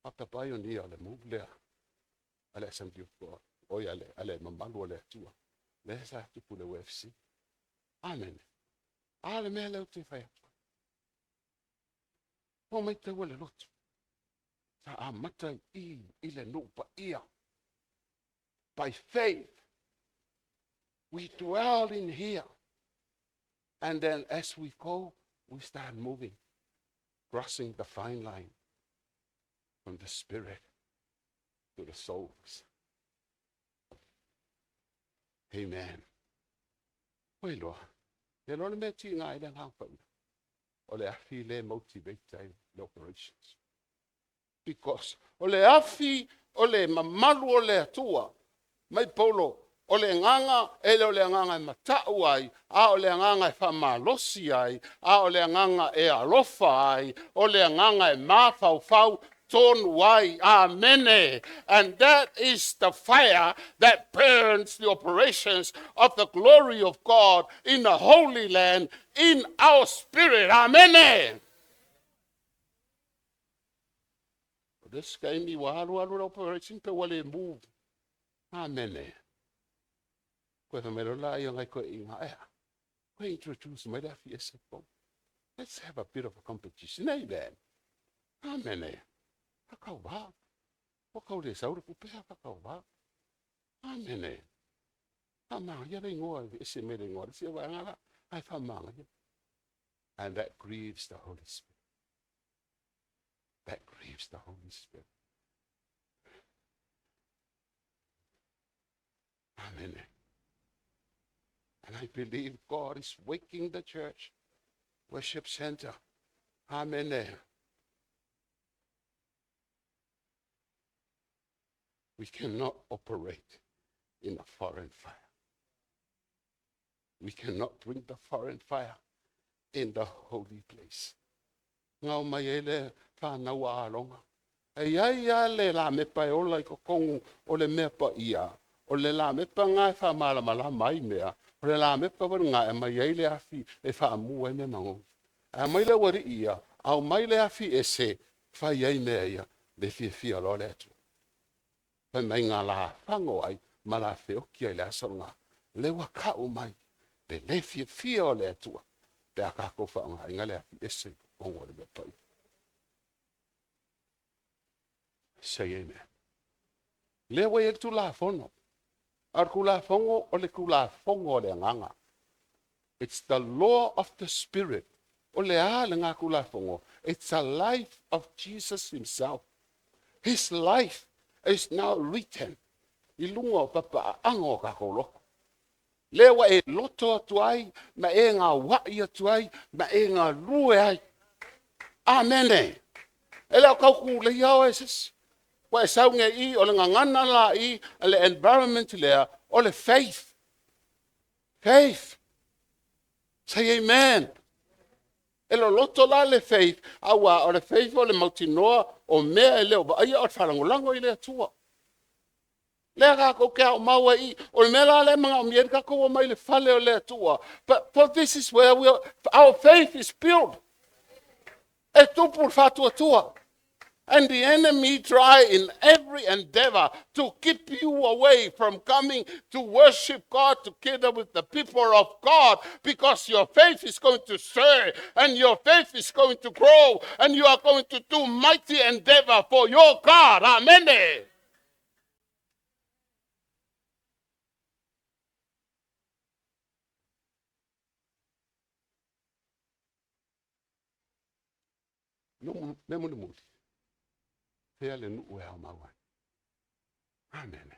of the pioneer le move lea. Ale Assembly of God. O ia le ale mamalu o le Atua. Le sa tupu le UFC. Amen. A le mea lea ou te fai atu. O mai taua le lotu. Sa amata i i le nuu paia. By faith, we dwell in here. And then as we go, we start moving, crossing the fine line from the spirit to the souls. Amen. Oi loa. Le loa le mea ti ngā i le ngā whaina. O le afi le motivate ai le operations. Because o le afi o le mamalu o le Atua, mai Paulo, o le agaga, e le o le agaga e matau ai, a o le agaga e faamalosi ai, a o le agaga e alofa ai, o le agaga e mafaufau tonu ai. Amene. And that is the fire that burns the operations of the glory of God in the Holy Land in our spirit. Amene. O le isi taimi ua alu alu le operation pe ua le move. Amene. Koe fai mai loa la ia ngai koe i ngā ea. Koe introduce mai le afi ese pou. Let's have a bit of a competition. Amen. Amene. Whakau wā. Whakau le saura pupea whakau wā. Amene. Whamanga ia le ingoa, ese me le ingoa. Le sia waanga la, ai whamanga ia. And that grieves the Holy Spirit. That grieves the Holy Spirit. Amene. And I believe God is waking the church worship center. Amen. We cannot operate in a foreign fire. We cannot bring the foreign fire in the holy place. Ngau mai e le whanau a alonga. E iai a le la mepa e ola i kokongu o le mea pa ia. O le la mepa ngā e whaamalamalama ai mea. O le la mepa wale ngā e mai ai le afi e whaamua e mea mango. A mai le wari ia, au mai le afi e se, whai ai mea ia, le fia fia loa le atu. Fai mai ngā la whango ai, ma la wheoki ai le aso ngā. Le ua kau mai, le le fia fia o le atua. Pe a kākou whaonga inga le afi ese i kokongu o le mea pai. Say amen. Le ua i le tulafono. A le tulafono o le tulafono o le agaga. It's the law of the spirit. O le a le ngā tulafono. It's the life of Jesus himself. His life is now written. I lunga o papa a anga o kākou loko. Le ua e loto atu ai, ma e ngā wai atu ai, ma e ngā lue ai. Amene. E leo kau ku le iao e sisi. Ua e saunge i o le ngangana la i le environment lea o le faith. Faith. Say amen. E lo loto la le faith, aua o le faith o le mautinoa o mea e leo vaai o le whalangolango i le atua. Lea kākou ke ao maua i, o le mea la le mga o mieri kākou o mai le fale o le atua. But for this is where we are, our faith is built. E tupu le whātuatua. And the enemy try in every endeavor to keep you away from coming to worship God together with the people of God, because your faith is going to stir and your faith is going to grow and you are going to do mighty endeavor for your God. Amen. Me muli muli. Fea le nuu e au mau ai. Amen.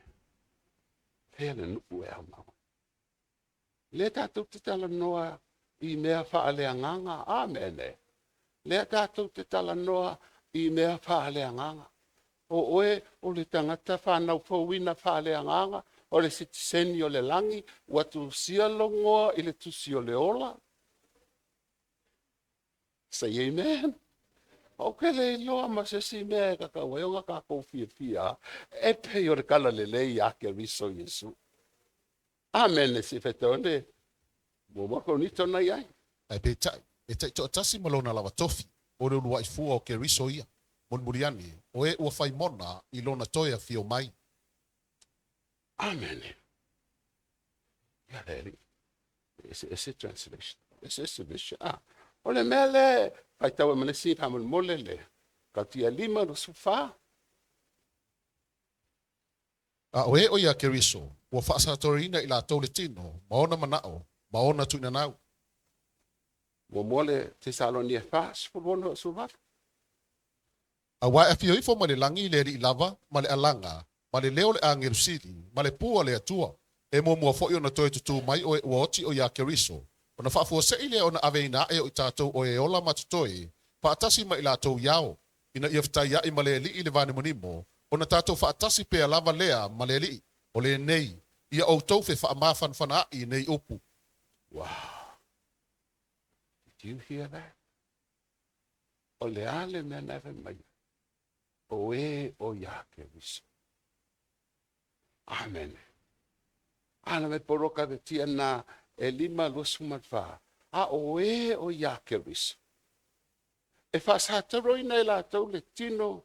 Fea le nuu e au mau ai. Le tātou te tala noa i mea whaaleanganga. Amen. Le tātou te tala noa i mea whaaleanganga. O oe o le tangata whanau fauina whaaleanganga, o le sitiseni o le langi, ua tusia longoa i le tusi o le ola. Say amen. O ke le iloa ma se si mea e kakau ai o ngā kākou fia fia, e pei o le kala le lei a ke riso Iesu. Amen e si whetau ne. Mo mako ni tona i ai. Ae peitai, e taitoatasi ma lona lava tofi, o le uluai fua o Keriso ia, mulimuli ane, o e ua fai mona i lona toe afio mai. Amen. Ia le ali. Ese, ese translation. Ese, ese vision. Ah. O le mea le, whaitau e manesi whamolmole le, ka tia lima no sufa. A o e o ia Keriso, ua whaasatorina i latou le tino, ma ona manao, ma ona tuinanau. Mo mo le Tesalonia fa, sefulu suvalu. A wa e afio ifo ma le langi le alii lava, ma le alaga, ma le leo le agelu sili, ma le pua le atua. E muamua foi ona toe tutū mai o e ua oti o ia Keriso. Ona faafuasei lea ona aveina ae o i tātou o e ola ma totoe, faatasi ma i latou iao. Ina ia fetaiai ma le alii le vanimonimo, ona tātou faatasi pea lava lea ma le alii. O lenei, ia outou fe faamafanafanaai nei upu. Wow. Did you hear that? O le ale mea na e mai. O e o ia Keriso. Amen. Ana me poroka te tia nā e lima 24. A o e o ia Keriso. E whaasataro ina e lātou le tino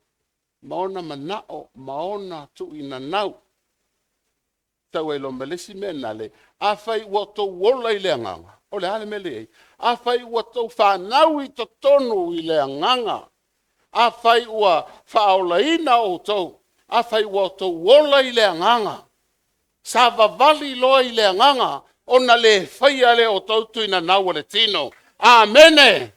ma ona manao, ma ona tuina nau. Tau e lo malesi mea nale. A whai ua tau ola i le anganga. O le ale mele ei. A whai ua tau whanau i totonu i le anganga. A whai ua whaolaina o tau. A whai ua tau ola i le anganga. Sa vavali loa i le anganga. Ona le whaia le o tau tuina nau o le tino. Amene.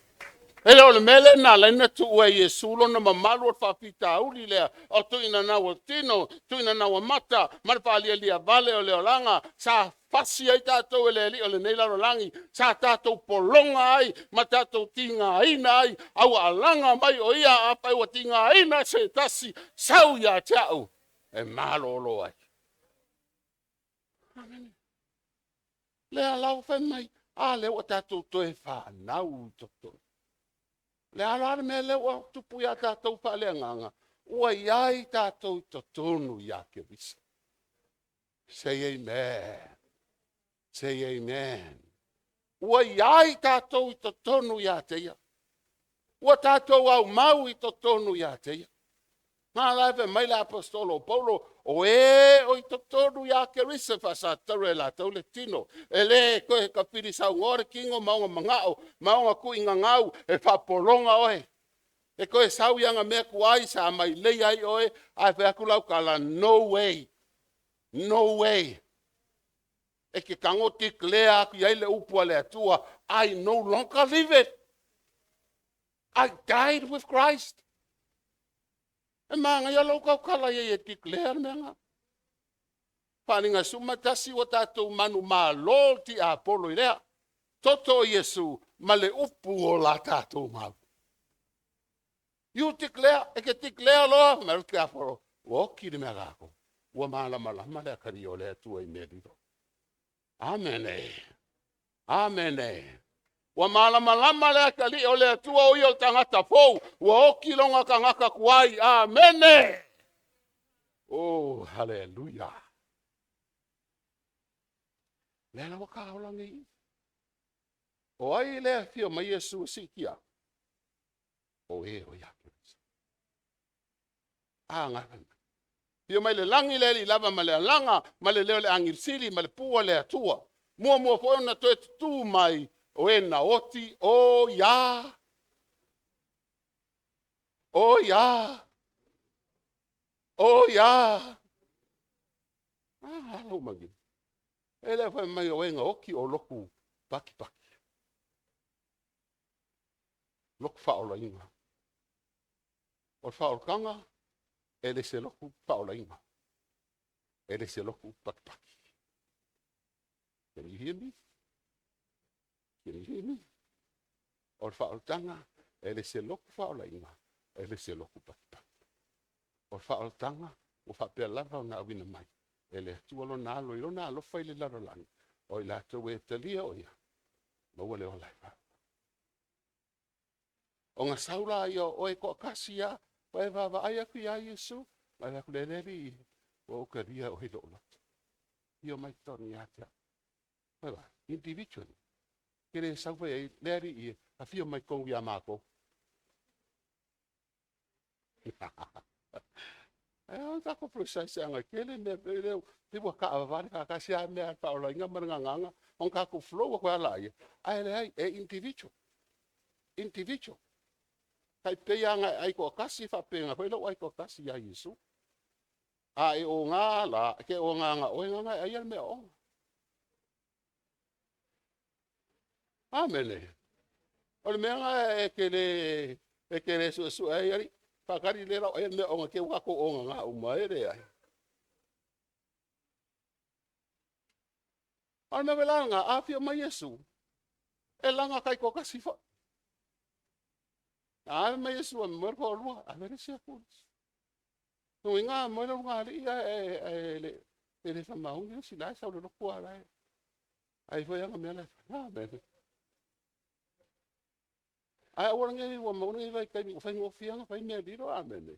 E le o le mele nā laina tu ua Iesu lona mamalu o le whaafita uli lea o tuina nau o tino, tuina nau o mata, ma le whaalia lia vale o le olanga, sa fasi ai tatou e le alii o lenei lalolagi, sa tatou pologa ai ma tatou tigaina ai, a ua alaga mai o ia, afai ua tigaina se tasi, sau ia te au e malolo ai. Amene. Lea la ua fai mai, a lea ua tatou toe fanau i totonu. Le a la le mea lea ua tupu iā tatou faaleagaga, ua i ai tatou i totonu ia Keriso. Say amen. Say amen. Ua i ai tatou i totonu ia te ia. Ua tatou aumau i totonu ia te ia. Ngā la e fai mai le apostolo o Paulo, o e o i totonu ia Keriso faasatauro e latou le tino. E le koe kapili saugoa le kingo ma ona mangao, ma ona kuigagau e faapologa oe. E koe sau i aga mea tuai sa mai lei ai oe, ae fai atu lau tala, no way, no way. E te tago declare atu i ai le upu a le Atua, I no longer live it. I died with Christ. E magaia lou tautala ia e declare le mea ngā. Faaaliga 11 ua tatou manumalo tiapolo i lea. Toto o Iesu ma le upu o la tatou mau. You declare, e ke declare loa, ma le tiapolo, ua oki le mea lako. Ua malamalama le akali o le Atua i mea lilo. Amene. Amene. Ua malamalama le akali o le Atua o ia o le tagata fou. Ua oki longa tagata tuai. Amene. Oh, hallelujah. Lea la ua kaola nei. O ai le afio mai Iesu e siitia? O e o ia Keriso. A ngā mai. Fio mai le langi le ali lava ma le alaga, ma le leo le angilisili, ma le pua le Atua. Mua mua foi ona toe tutū mai, o e na oti, o ia. O ia. O ia. Ah, alo magi. E le fai mai o e nga oki o loku paki paki. Loku whaolainga. O le whaolakanga, e le se loku whaolainga. E le se loku paki paki. Can you hear me? Can you hear me? O le whaolakanga, e le se loku whaolainga, e le se loku paki paki. O le whaolakanga, o whapea lava o ngā awina mai. E le Atua lona alo i lona alofa i le lalolagi. O i latou e talia o ia. Maua le ola e wha. O ngā saula ia o e koa kasi ia, wa e wawa ai aku ia Iesu, mai aku le leli i, wa o karia o hilo loto. Io mai toni ia te. Vai va, individually. Ke le sau vai ai, le ari i, a fio mai kou ia mākou. E o tako precise anga kele mea pe leo, te ua ka avavare ka kasi a mea pa ola inga ma nganga, on ka ku flow ko ala ia. Ai le ai e individual. Individual. Kai pe anga ai ko kasi fa penga ko lo ai ko kasi ia Yesu. A e o ngā la, ke o ngā ngā o ngā ai al mea o. Amene. O le mea ngā e ke le, e ke le su su ai ari, whakari le rau ai mea o ngā ke wako o ngā ngā uma e re ai. O le mea wela ngā āwhia mai Yesu, e langa kai ko kasi wha. A mai Yesu a mwere ko rua, a mere sia kulis. No i ngā mwere ngā ali ia e le, e le whamaungi, si lai sau le loku a lai. Ai foi anga mea lai, a mene. Ai aua ngai ua mauna ngai vai kaimi, whai ngō whianga, whai mea liro, a mene.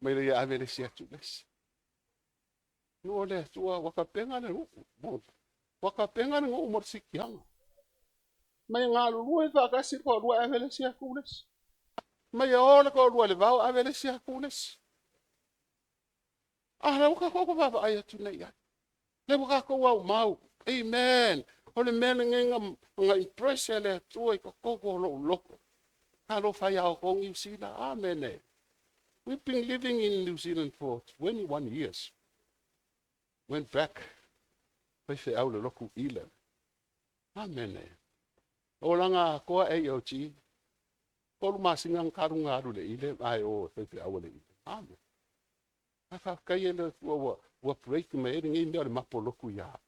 Mai le ia ave le si atu lesi. No le atua wakapenga le nuu. Wakapenga le nuu mo le sikianga. Mai ngā lulua i whakasi ko lua ave le si atu lesi. Mai o le ko lua le vau ave le si atu lesi. A le waka koko vava ai atu nei ai. Le waka ko au mau. Amen. O le mea le nga nga impress le atua i koko lo loko. Ka lo whai ao ko New Zealand. Amen. We've been living in New Zealand for 21 years. Went back. Whai whai au le loku ila. Amen. O langa koa e o ti. Kolu masinga karu ngaru le ile. Ai o whai whai au le ile. Amen. A wha kai e le tua ua Ua break mai ai lenei mea o le mapo lotu ia au.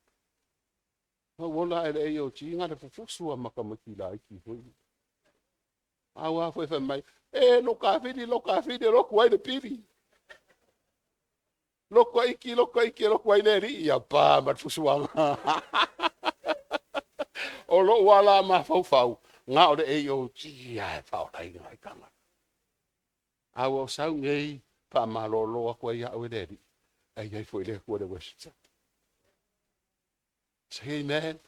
Ma ua ola ae le AOG na o le fufusu lava ma tamaiti laiti foi. A ua foi fai mai, e loka fili, loka fili, e loku ai le pili. Loka iki, loka iki, e loku ai le alii, ia pa ma le fusuaga. O lou ala mafaufau, na o le AOG lava e faaolaina ai tagata. A ua sau nei faamalolo atu ai au e le Alii, ae i ai foi le Atua i le worship center. Say amen.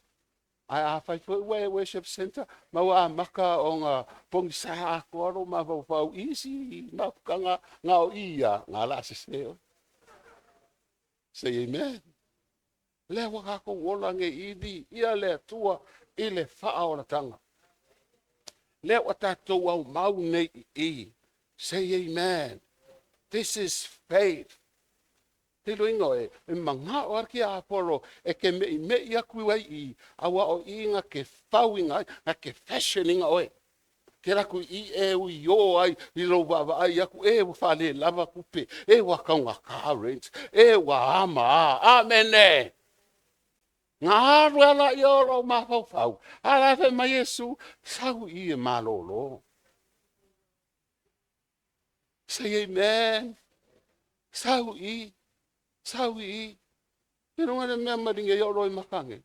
Ae afai foi ua e worship center ma ua amata ona pogisa atoa lou mafaufau i isi mafutaga na o i ia, na o le a sese oe. Say amen. Lea ua tatou ola nei i ia le Atua i le faaolataga. Lea ua tatou aumau nei i i. Say amen. This is faith. Te loiga e mangao a ke Apolo e ke mei mei aku ai i aua o i nga ke fau inga nga ke fashion inga oe. Ke laku i e ui o ai i lo wa ai aku e ua whale lava kupe e ua kaunga car rent e ua ama a. Amen. Ngā alu ala i o lo mafaufau. Ala fe mai Iesu, sau i e malolo. Say amen. Sau i, sau i. Te runga le mea maringe i o roi makange.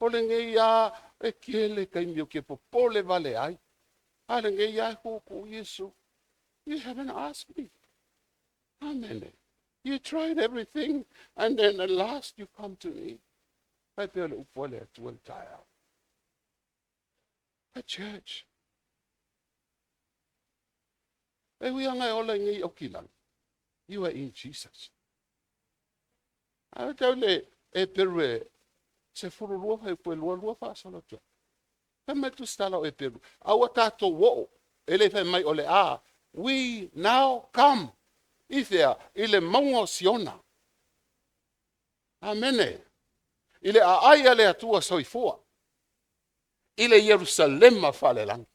O le ngei a e kele kai mio ke popole vale ai. A le ngei a ku Iesu. You haven't asked me. Amen. You tried everything and then at last you come to me. Pai pea le upu a le Atua le taeao. A church. E hui anga e ola i ngei au kilagi. You are in Jesus. A tau le e peru e se fulu lua fai pue lua lua whaasolo tua. Fai mai tu stala o e peru. Aua tātou o e le fai mai o le a. We now come. I thea, i le maunga o Siona. Amene. I le aai a le Atua soifua. I le Ierusalema faalelangi.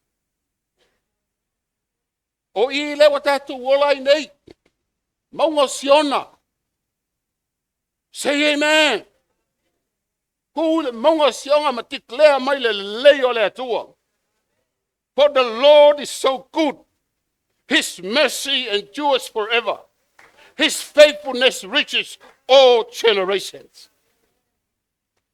O i le ua tātou ola ai nei. Maunga o Siona. Say amen. Ku le maunga o Siona ma declare mai le lelei o le Atua. For the Lord is so good. His mercy endures forever. His faithfulness reaches all generations.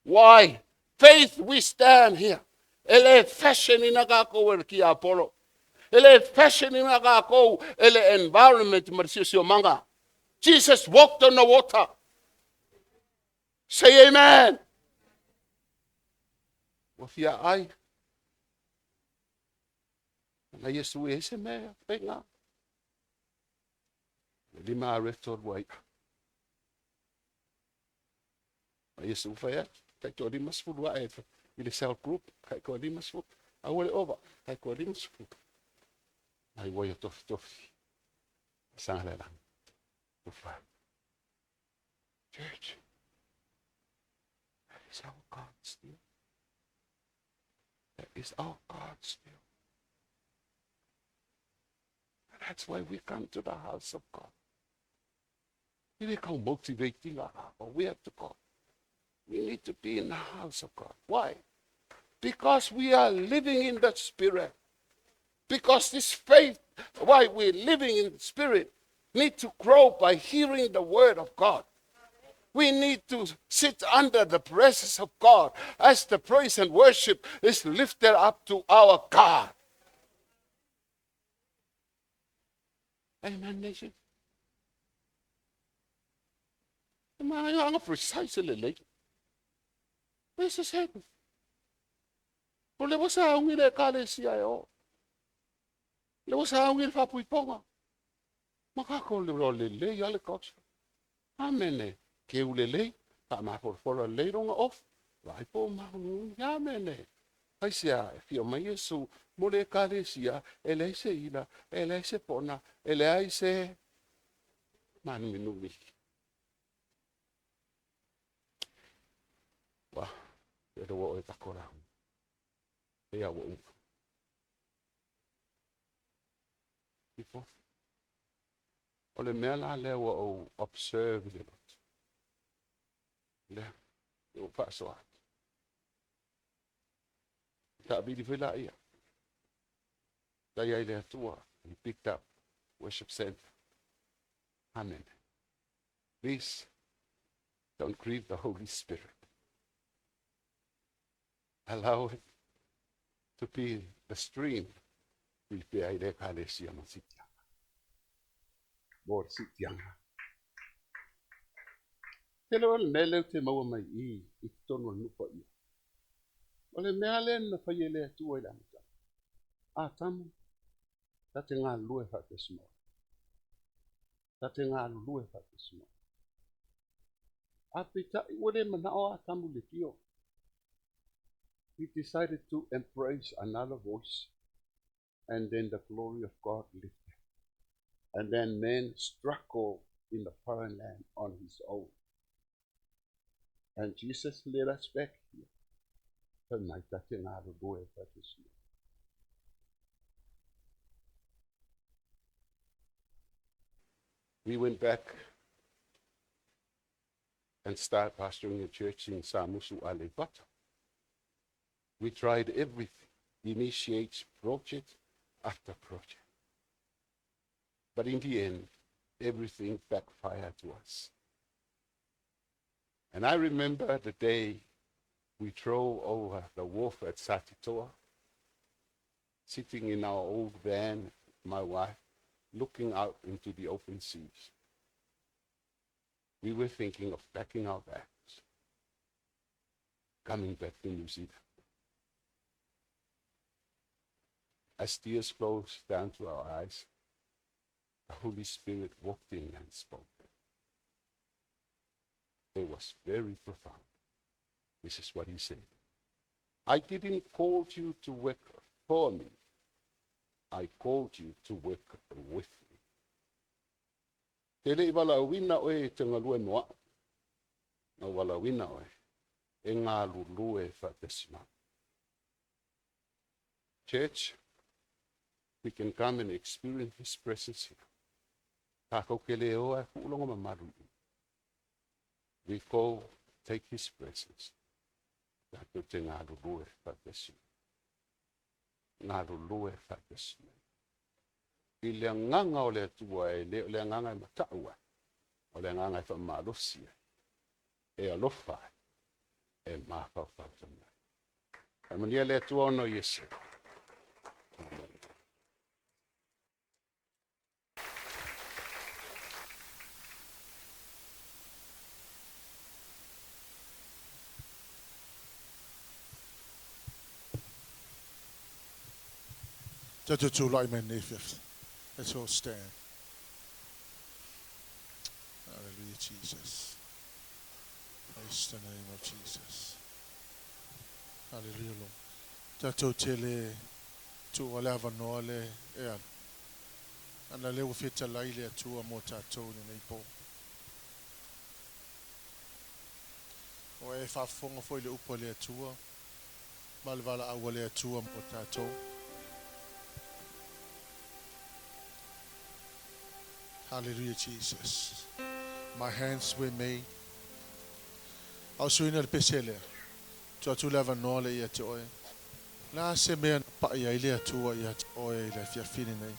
Why? Faith we stand here. E le fashion ina kākou e le ki Apollo. E le fashion ina kākou e le environment ma le siosiomaga. Jesus walked on the water. Say amen. Ua fia ai. Na Iesu e se mea penga. Le lima a reto rua ia. Ma Iesu whai atu. Kai toa 50 a e i le cell group. Kai toa 50. Aua le ova. Kai toa 50. Ai wai o tofi tofi. Sanga le langi. Ufa. Church. That is our God still. That is our God still. And that's why we come to the house of God. We come motivating our but we have to go. We need to be in the house of God. Why? Because we are living in the Spirit. Because this faith, why we're living in the Spirit, need to grow by hearing the word of God. We need to sit under the presence of God as the praise and worship is lifted up to our God. Amen, nation. Ma precise le lei. This is it. O le wasa aungi le ekalesia e o. Le wasa aungi le whapuiponga. Ma kako le ro le lei ale gospel. Amene. Ke u le lei. Pa ma foro le ronga off. Vai po ma amene. Ai sea, e fia mai Iesu, mo le ekalesia, e leai se ila, e leai se pona, e leai se manuminumi. Wa, e roa o e takora. E ia ua uma. Ifo. O le mea la lea ua ou observe i le lotu. Lea, ua faasoa atu. Taavili foi laia. Tai ai le Atua. He picked up worship center. Amen. Please don't grieve the Holy Spirit. Allow it to be the stream. I pea i le ekalesia ma sitiaga. Mo le sitiaga. Tele o le mea lea ou te maua mai i i totonu o le nuu paia. O le mea lea na fai e le Atua i le amataga. Atamu, ta te galulue faatasi ma oe. Ta te galulue faatasi ma oe. A peitai, ua le manao Atamu i le tio. He decided to embrace another voice, and then the glory of God lifted. And then man struggled in the foreign land on his own. And Jesus led us back here. Fai mai ta te galulue faatasi ma. We went back and started pastoring a church in Samusu, Aleipata. We tried everything, initiates project after project. But in the end, everything backfired to us. And I remember the day we drove over the wharf at Satitoa, sitting in our old van, my wife, looking out into the open seas. We were thinking of packing our bags, coming back to New Zealand. As tears flowed down to our eyes, the Holy Spirit walked in and spoke. It was very profound. This is what he said. I didn't call you to work for me. I called you to work with me. Te le i valaauina oe e te galue mo a'u, na ou valaauina oe e galulue faatasi ma a'u. Church, we can come and experience His presence here. Tākou ke le oa e kuuloga mamalu i. We go take His presence. Tātou te galulue faatasi. Galulue faatasi. I le agaga o le Atua e le o le agaga e matau ai, o le agaga e faamalosi ai, e alofa ai, e mafaufau ai. Faamanuia le Atua ona o Iesu. Amen. Tatou tulai mai lenei afiafi. Let's all stand. Hallelujah, Jesus. Praise the name of Jesus. Hallelujah, Lord. Tatou te le tuua le avanoa le e alu. Ana lea ua fetalai le Atua mo tatou lenei po. O e faafofoga foi le upu a le Atua ma le valaau a le Atua mo tatou. Hallelujah, Jesus. My hands were made. Au suina le pese lea. Tuu atu le avanoa le ia te oe. La se mea na pai ai le Atua ia te oe i le afiafi lenei.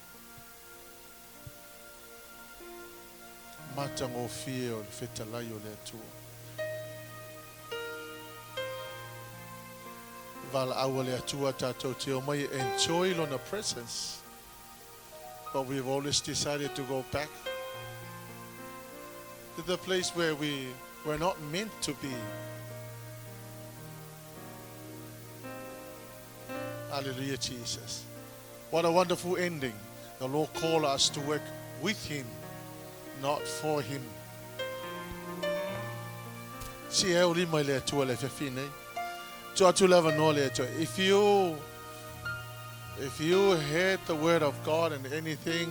Matagofie o le fetalai o le Atua. Valaau a le Atua tatou te omai e enjoy lona presence. But we've always decided to go back to the place where we were not meant to be. Hallelujah, Jesus. What a wonderful ending. The Lord called us to work with Him, not for Him. Si e o lima i le Atua le afiafi nei. Tuu atu le avanoa le Atua. If you heard the word of God and anything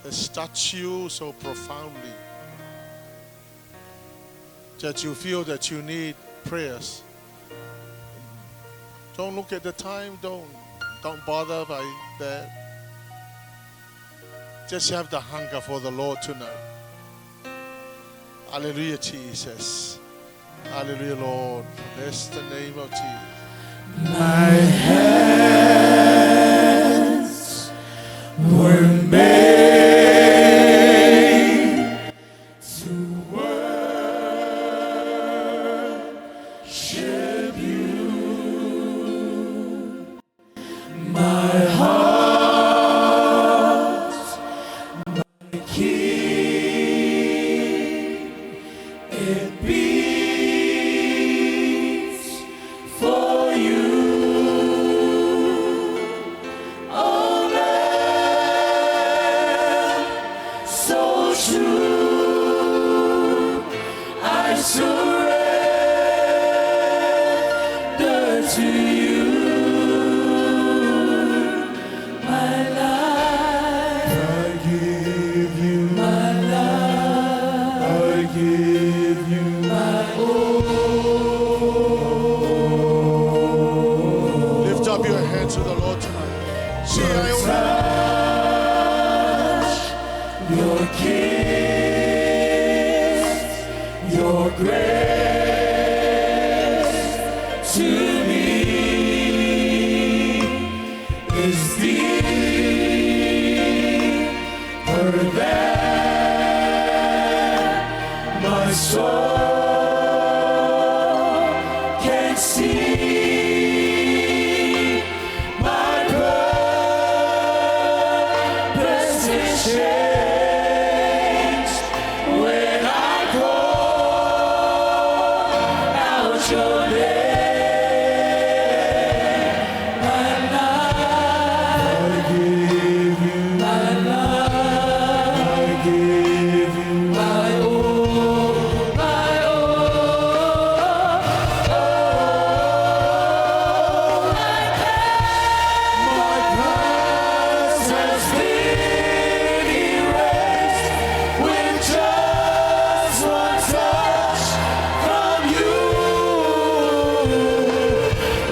that touched you so profoundly that you feel that you need prayers, don't look at the time. Don't bother by that. Just have the hunger for the Lord tonight. Hallelujah, Jesus. Hallelujah, Lord. Bless the name of Jesus. My hands were made to worship you. My heart, my King, it beats for you. Oh, Lamb, so true, I surrender to you. My life, I give you, my life, I give you my all. Lift up your hands to the Lord tonight. See, I only Touch, your kiss, your grace to me is deeper than my soul can see. My purpose is changed when I call out your name. My life, I give you, my life, I give you my all, my all. My past has been erased with just one touch from you.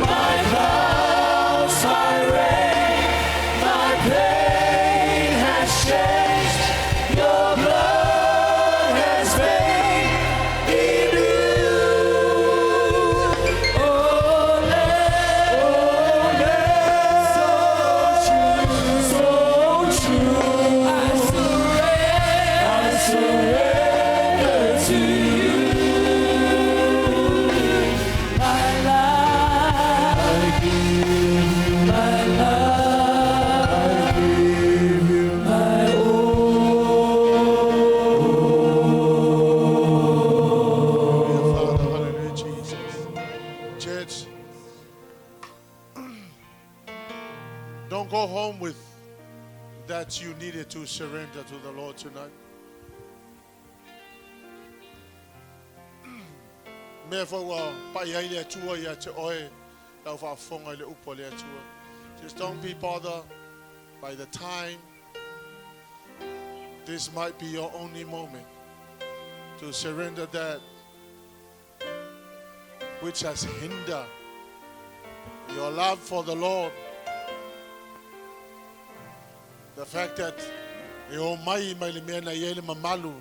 My clouds, my rain, my pain has changed. Your blood has made me new. Oh, so true, so true. I surrender to you. My life, I give you, my life, I give you my all. Hallelujah, Father. Hallelujah, Jesus. Church, don't go home with that you needed to surrender to the Lord tonight. Mea fo ua pai ai le Atua ia te oe, lau faafofoga i le upu a le Atua. Just don't be bothered by the time. This might be your only moment to surrender that which has hindered your love for the Lord. The fact that e o mai mai le mea na i ai le mamalu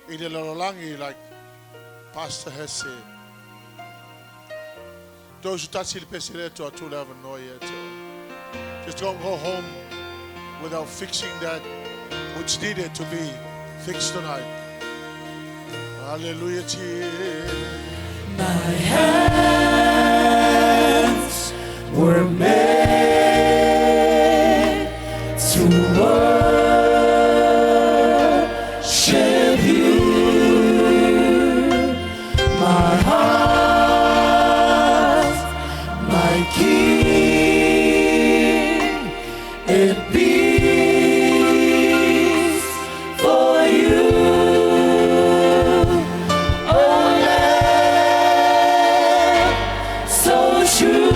i le lalolagi, like Pastor has said. Those who touch le pese le atua tu le avanoa ia te oe. Just don't go home without fixing that which needed to be fixed tonight. Hallelujah, Jesus. My hands were made to worship you. My heart, my King, it beats for you. Oh, Lamb, so true,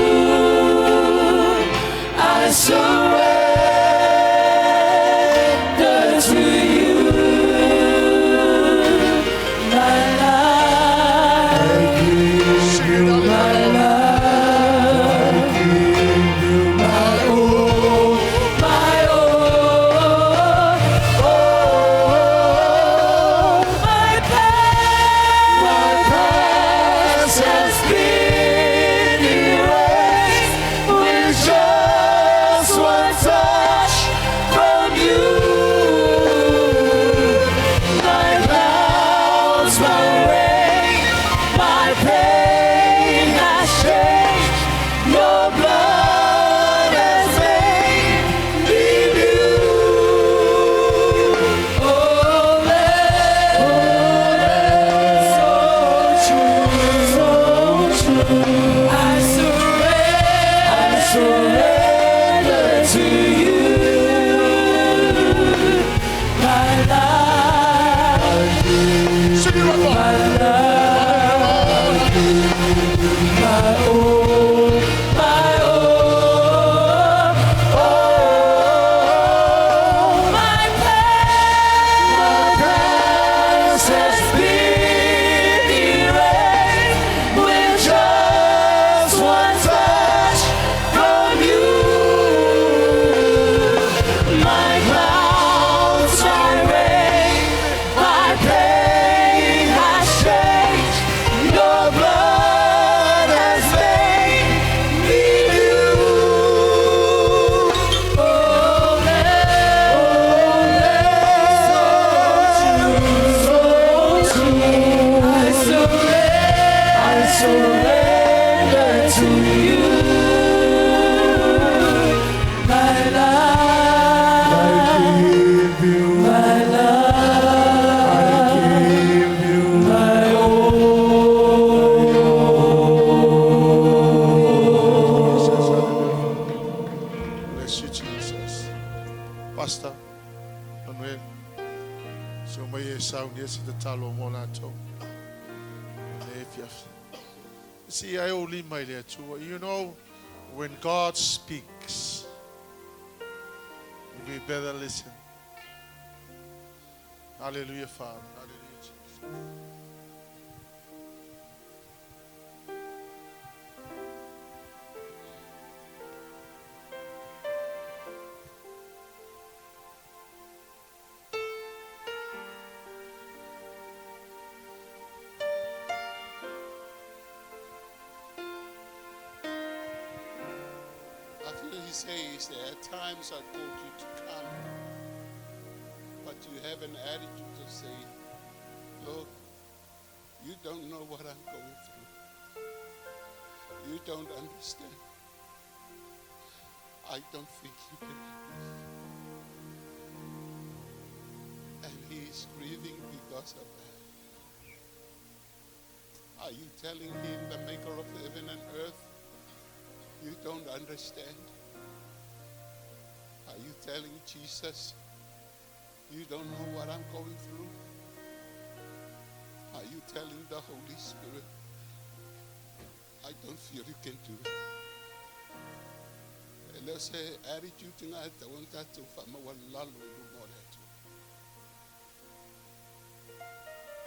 I surrender to you. My life, I give Sing it you, out my loud. life, I Pastor Manuel, se omai e saunia se tatalo mo latou i lenei afiafi. Sii ae ou lima i le Atua. You know, when God speaks, we better listen. Hallelujah, Father. Hallelujah, Jesus. I feel he says that at times I told you to come, but you have an attitude to say, look, you don't know what I'm going through. You don't understand. I don't think you can help me. And he is grieving because of that. Are you telling him, the maker of heaven and earth, you don't understand? Are you telling Jesus, you don't know what I'm going through? Are you telling the Holy Spirit, I don't feel you can do it? E le o se attitude lena e tatau ona tatou faamaualalo i luma o le Atua.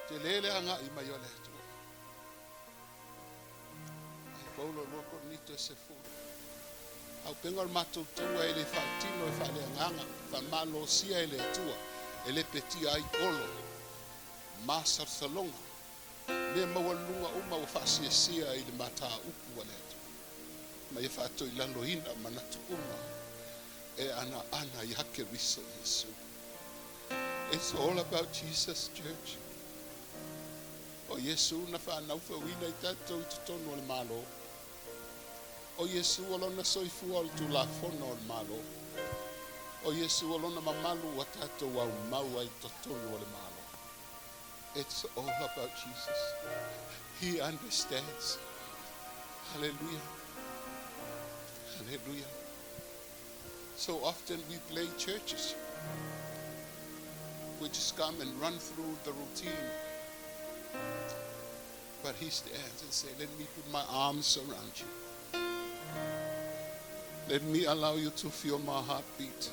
Tele le agai mai o le Atua. Ai Paulo 2 Korinito e 10. Auupega o le matou taua e le faaletino e faaleagaga, faamalosia e le Atua, e lepetia ai olo ma salesaloga, mea maualuluga uma ua faasiasia i le mataupu a le Atua, ma ia faatoilaloina manatu uma e anaana ia Keriso Iesu. It's all about Jesus, church. O Iesu na faanaufauina i tatou i totonu o le Malo. O Iesu o lona soifua o le Tulafono o le Malo. O Iesu o lona mamalu ua tatou aumau ai i totonu o le Malo. It's all about Jesus. He understands. Hallelujah. Hallelujah. So often we play churches. We just come and run through the routine. But he stands and says, let me put my arms around you. Let me allow you to feel my heartbeat.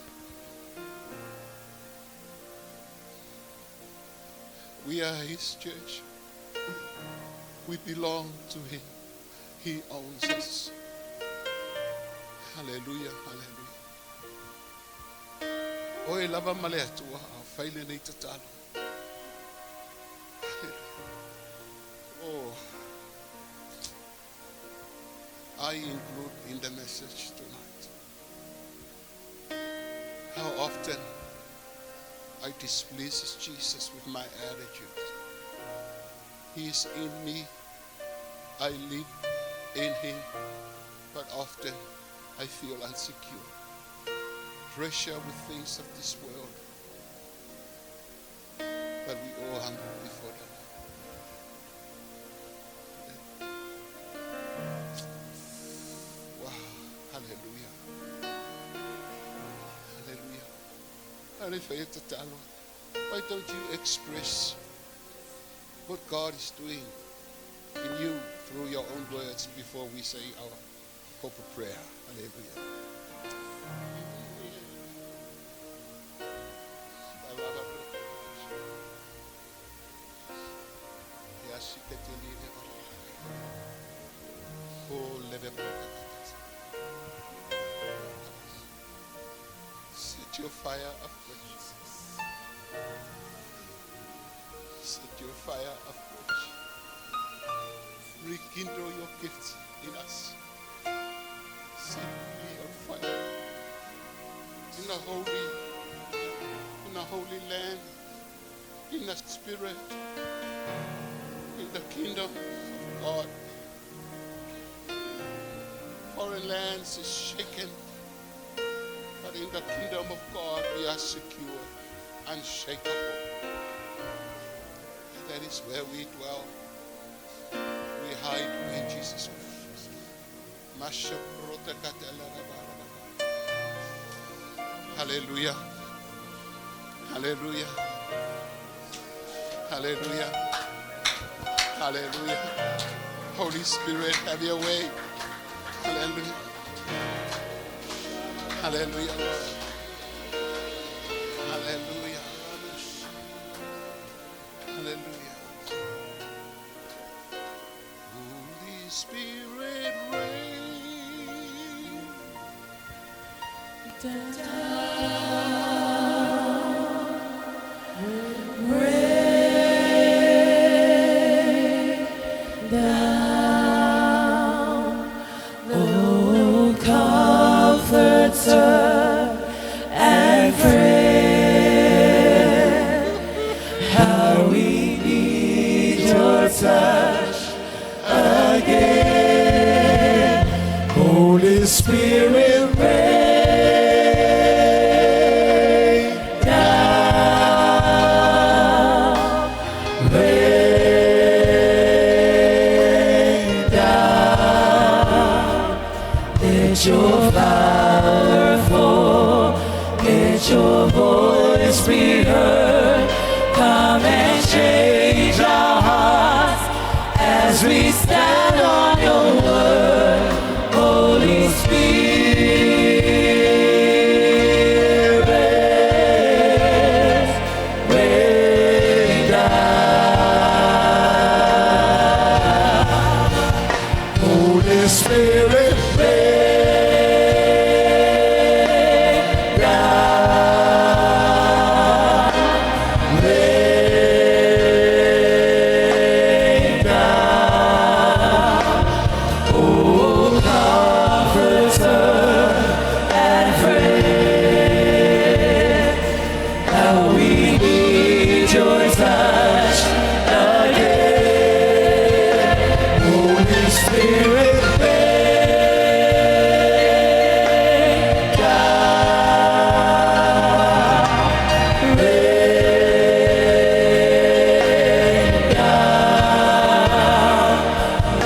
We are his church. We belong to him. He owns us. Hallelujah, hallelujah. O e lava ma le Atua, a fai lenei tatalo. Hallelujah. Oh, I include in the message tonight. How often I displease Jesus with my attitude. He is in me. I live in him. But often I feel insecure. Pressure with things of this world. But we all humble before the Lord. Wow. Hallelujah. Hallelujah. Why don't you express what God is doing in you through your own words before we say our corporate prayer? Hallelujah. Set your fire afresh. Set your fire afresh. Rekindle your gifts in us. Set me on fire. In a holy land, in the spirit, in the kingdom of God. Foreign lands is shaken, but in the kingdom of God we are secure, unshakable. And that is where we dwell. We hide in Jesus Christ. Hallelujah. Hallelujah. Hallelujah. Hallelujah. Holy Spirit, have your way. Hallelujah. Hallelujah, Lord. Hallelujah. Hallelujah. Holy Spirit, rain. Down, O Comforter and friend, how we need your touch again. Holy Spirit, rain down, rain down. Let your power fall, let your voice be heard. Come and change our hearts as we stand on your word. Holy Spirit, rain down. Holy Spirit, rain down, rain down. O Comforter and friend, how we need your touch again. Holy Spirit, rain down, rain down.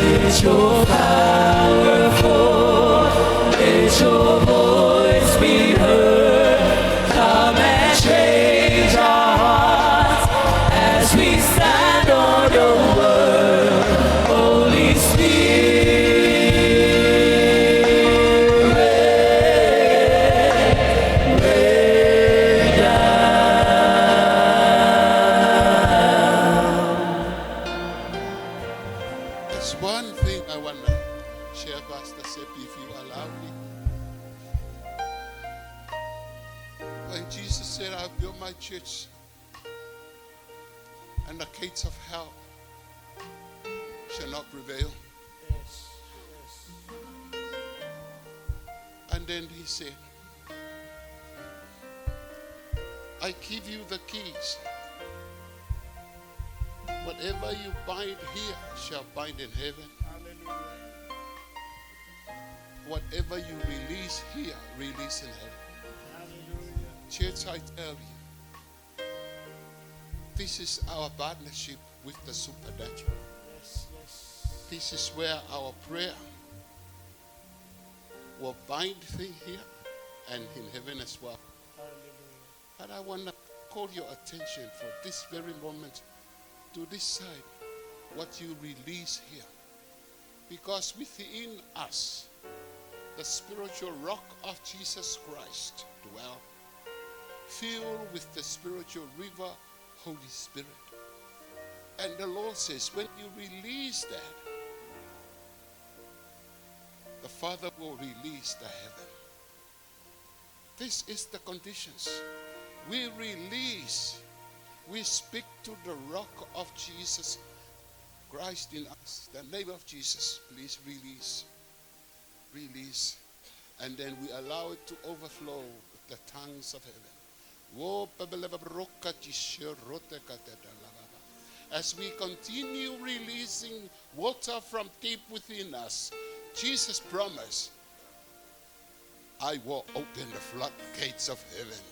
Let your power fall, let your voice be heard. Come and change our hearts as we stand on your word. Holy Spirit, rain down. There's one thing I want to share, Pastor Seppi, if you allow me. When Jesus said, I'll build my church, and the gates of hell shall not prevail. Yes. And then he said, I give you the keys. Whatever you bind here shall bind in heaven. Hallelujah. Whatever you release here, release in heaven. Hallelujah. Church, I tell you, this is our partnership with the supernatural. Yes. This is where our prayer will bind things here and in heaven as well. Hallelujah. But I want to call your attention for this very moment to this side, what you release here. Because within us, the spiritual rock of Jesus Christ dwell, filled with the spiritual river, Holy Spirit. And the Lord says, when you release that, the Father will release the heaven. This is the conditions. We release, we speak to the rock of Jesus Christ in us. The name of Jesus, please release. Release. And then we allow it to overflow with the tongues of heaven. As we continue releasing water from deep within us, Jesus promised, I will open the floodgates of heaven.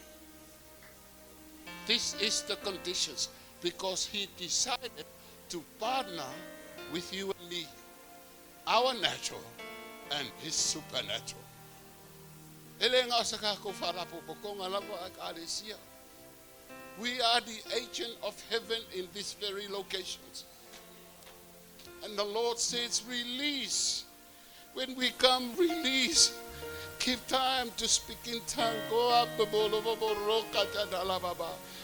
This is the conditions, because he decided to partner with you and me, our natural and his supernatural. E le ngā sa ka ko wharapo po konga lava a ka alesia. We are the agent of heaven in these very locations. And the Lord says, release. When we come, release. Give time to speak in tongue. Go up.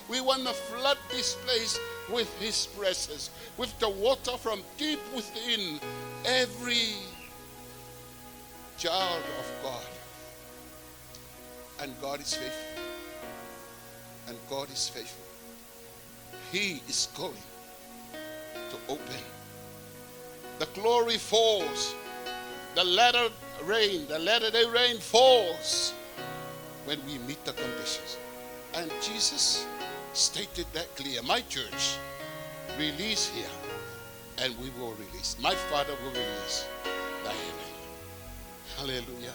We want to flood this place with His presence, with the water from deep within every child of God. And God is faithful. And God is faithful. He is going to open. The glory falls. The latter rain, the latter day rain falls when we meet the conditions. And Jesus stated that clear. My church, release here, and we will release. My Father will release the heaven. Hallelujah.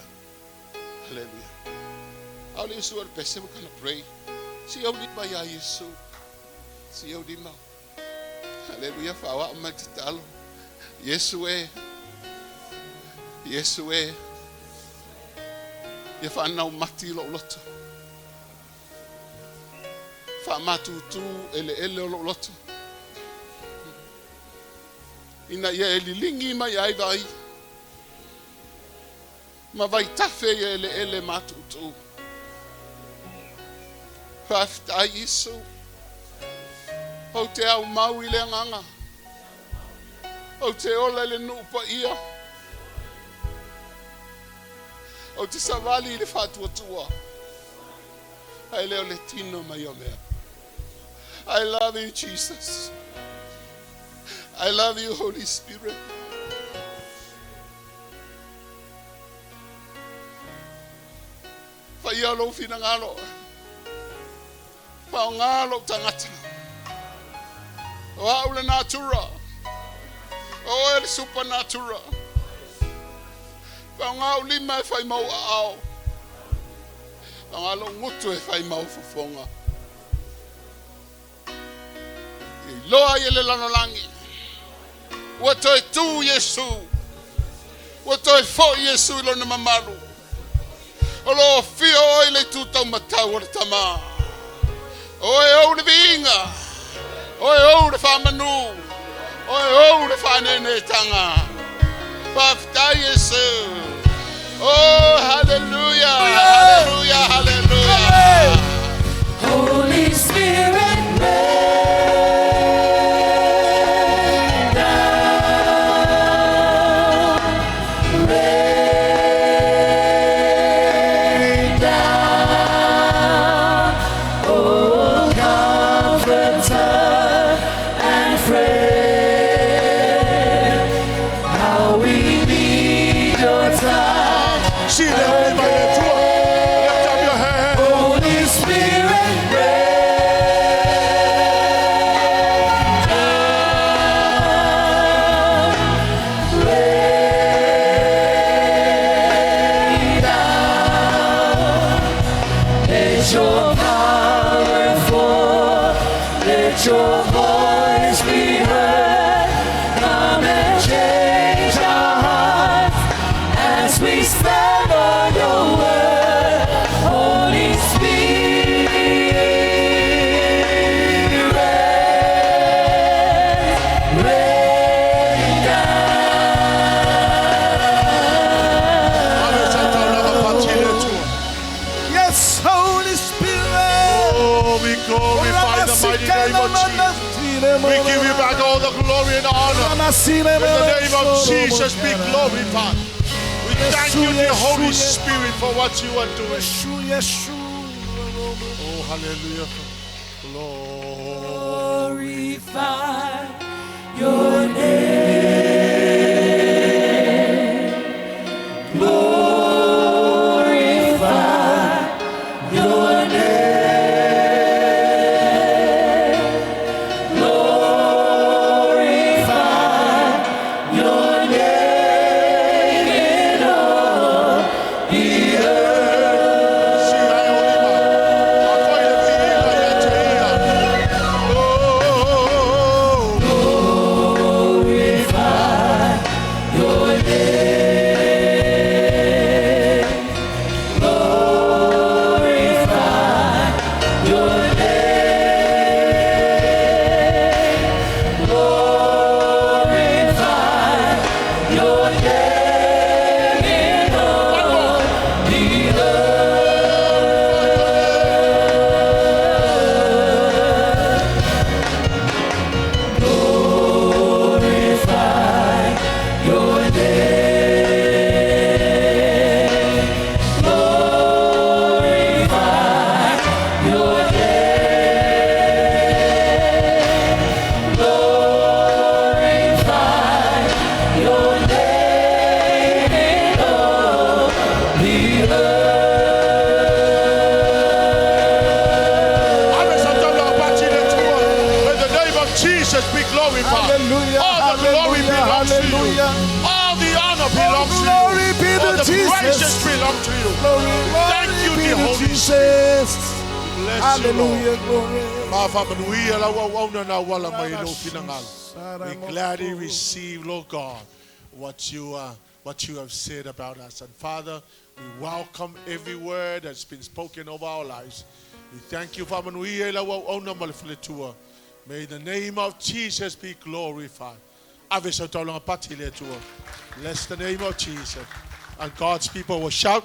Hallelujah. We're going to pray. Si au di ba ya Yesu. Si au di mau. Hallelujah. Whawa o mai te talo. Yesu e. Yesu e. Ia whanau mati lo loto. Wha matutu ele ele o lo loto. Ina ia e lilingi mai ai vai. Ma vai tafe ia ele ele matutu. Whaftai Yesu. O te au mau i le nganga. O te ola le nupa ia. O te savali i le whatuatua. Ai leo le tino mai o mea. I love you, Jesus. I love you, Holy Spirit. Whaia lo whina ngalo. Whao ngalo tangata. O au le natura. O e le supernatura. Whao ngau lima e whai mau a ao. Whao ngalo ngutu e whai mau fofonga. I loa i le lanolangi. Ua toe tū Yesu. Ua toe fo Yesu i lona mamalu. O lo fia oi le tūtau matau o le tama. Oe au le viinga. Oe au le whamanu. Oe au le whanenetanga. Whaftai Yesu. Oh, hallelujah. Hallelujah, hallelujah. Holy Spirit, rain down, rain down. Oh, Comforter and friend, how we need your touch. Si le au lima le Atua. Lift up your hand. Holy Spirit, rain down, rain down. Let your power fall, let your voice be heard. Come and change our hearts as we stand on your word. Holy Spirit, rain down. Ave sa taulaga pati le Atua. Yes, Holy Spirit. Oh, we glorify the mighty name of Jesus. We give you back all the glory and honor. In In the name of Jesus, be glorified. We thank you, dear Holy Spirit, for what you are doing. Oh, hallelujah. Glory. Glorify your name. Glorify your name. Glorify your name in all the earth. Si ai o lima. Afai le viiga ia te ia. Oh, Glorify will. Glory, Thank you, glory be dear to Holy Jesus. Bless you, Lord. Hallelujah, glory. Mafamanuia lau auauna na auala mai i lou finagalo. We gladly receive, Lord God, what you have said about us. And Father, we welcome every word that's been spoken over our lives. We thank you, Famanuia i lau auauna ma le faletua. May the name of Jesus be glorified. Ave sau taulaga pati i le Atua. Bless the name of Jesus. And God's people will shout.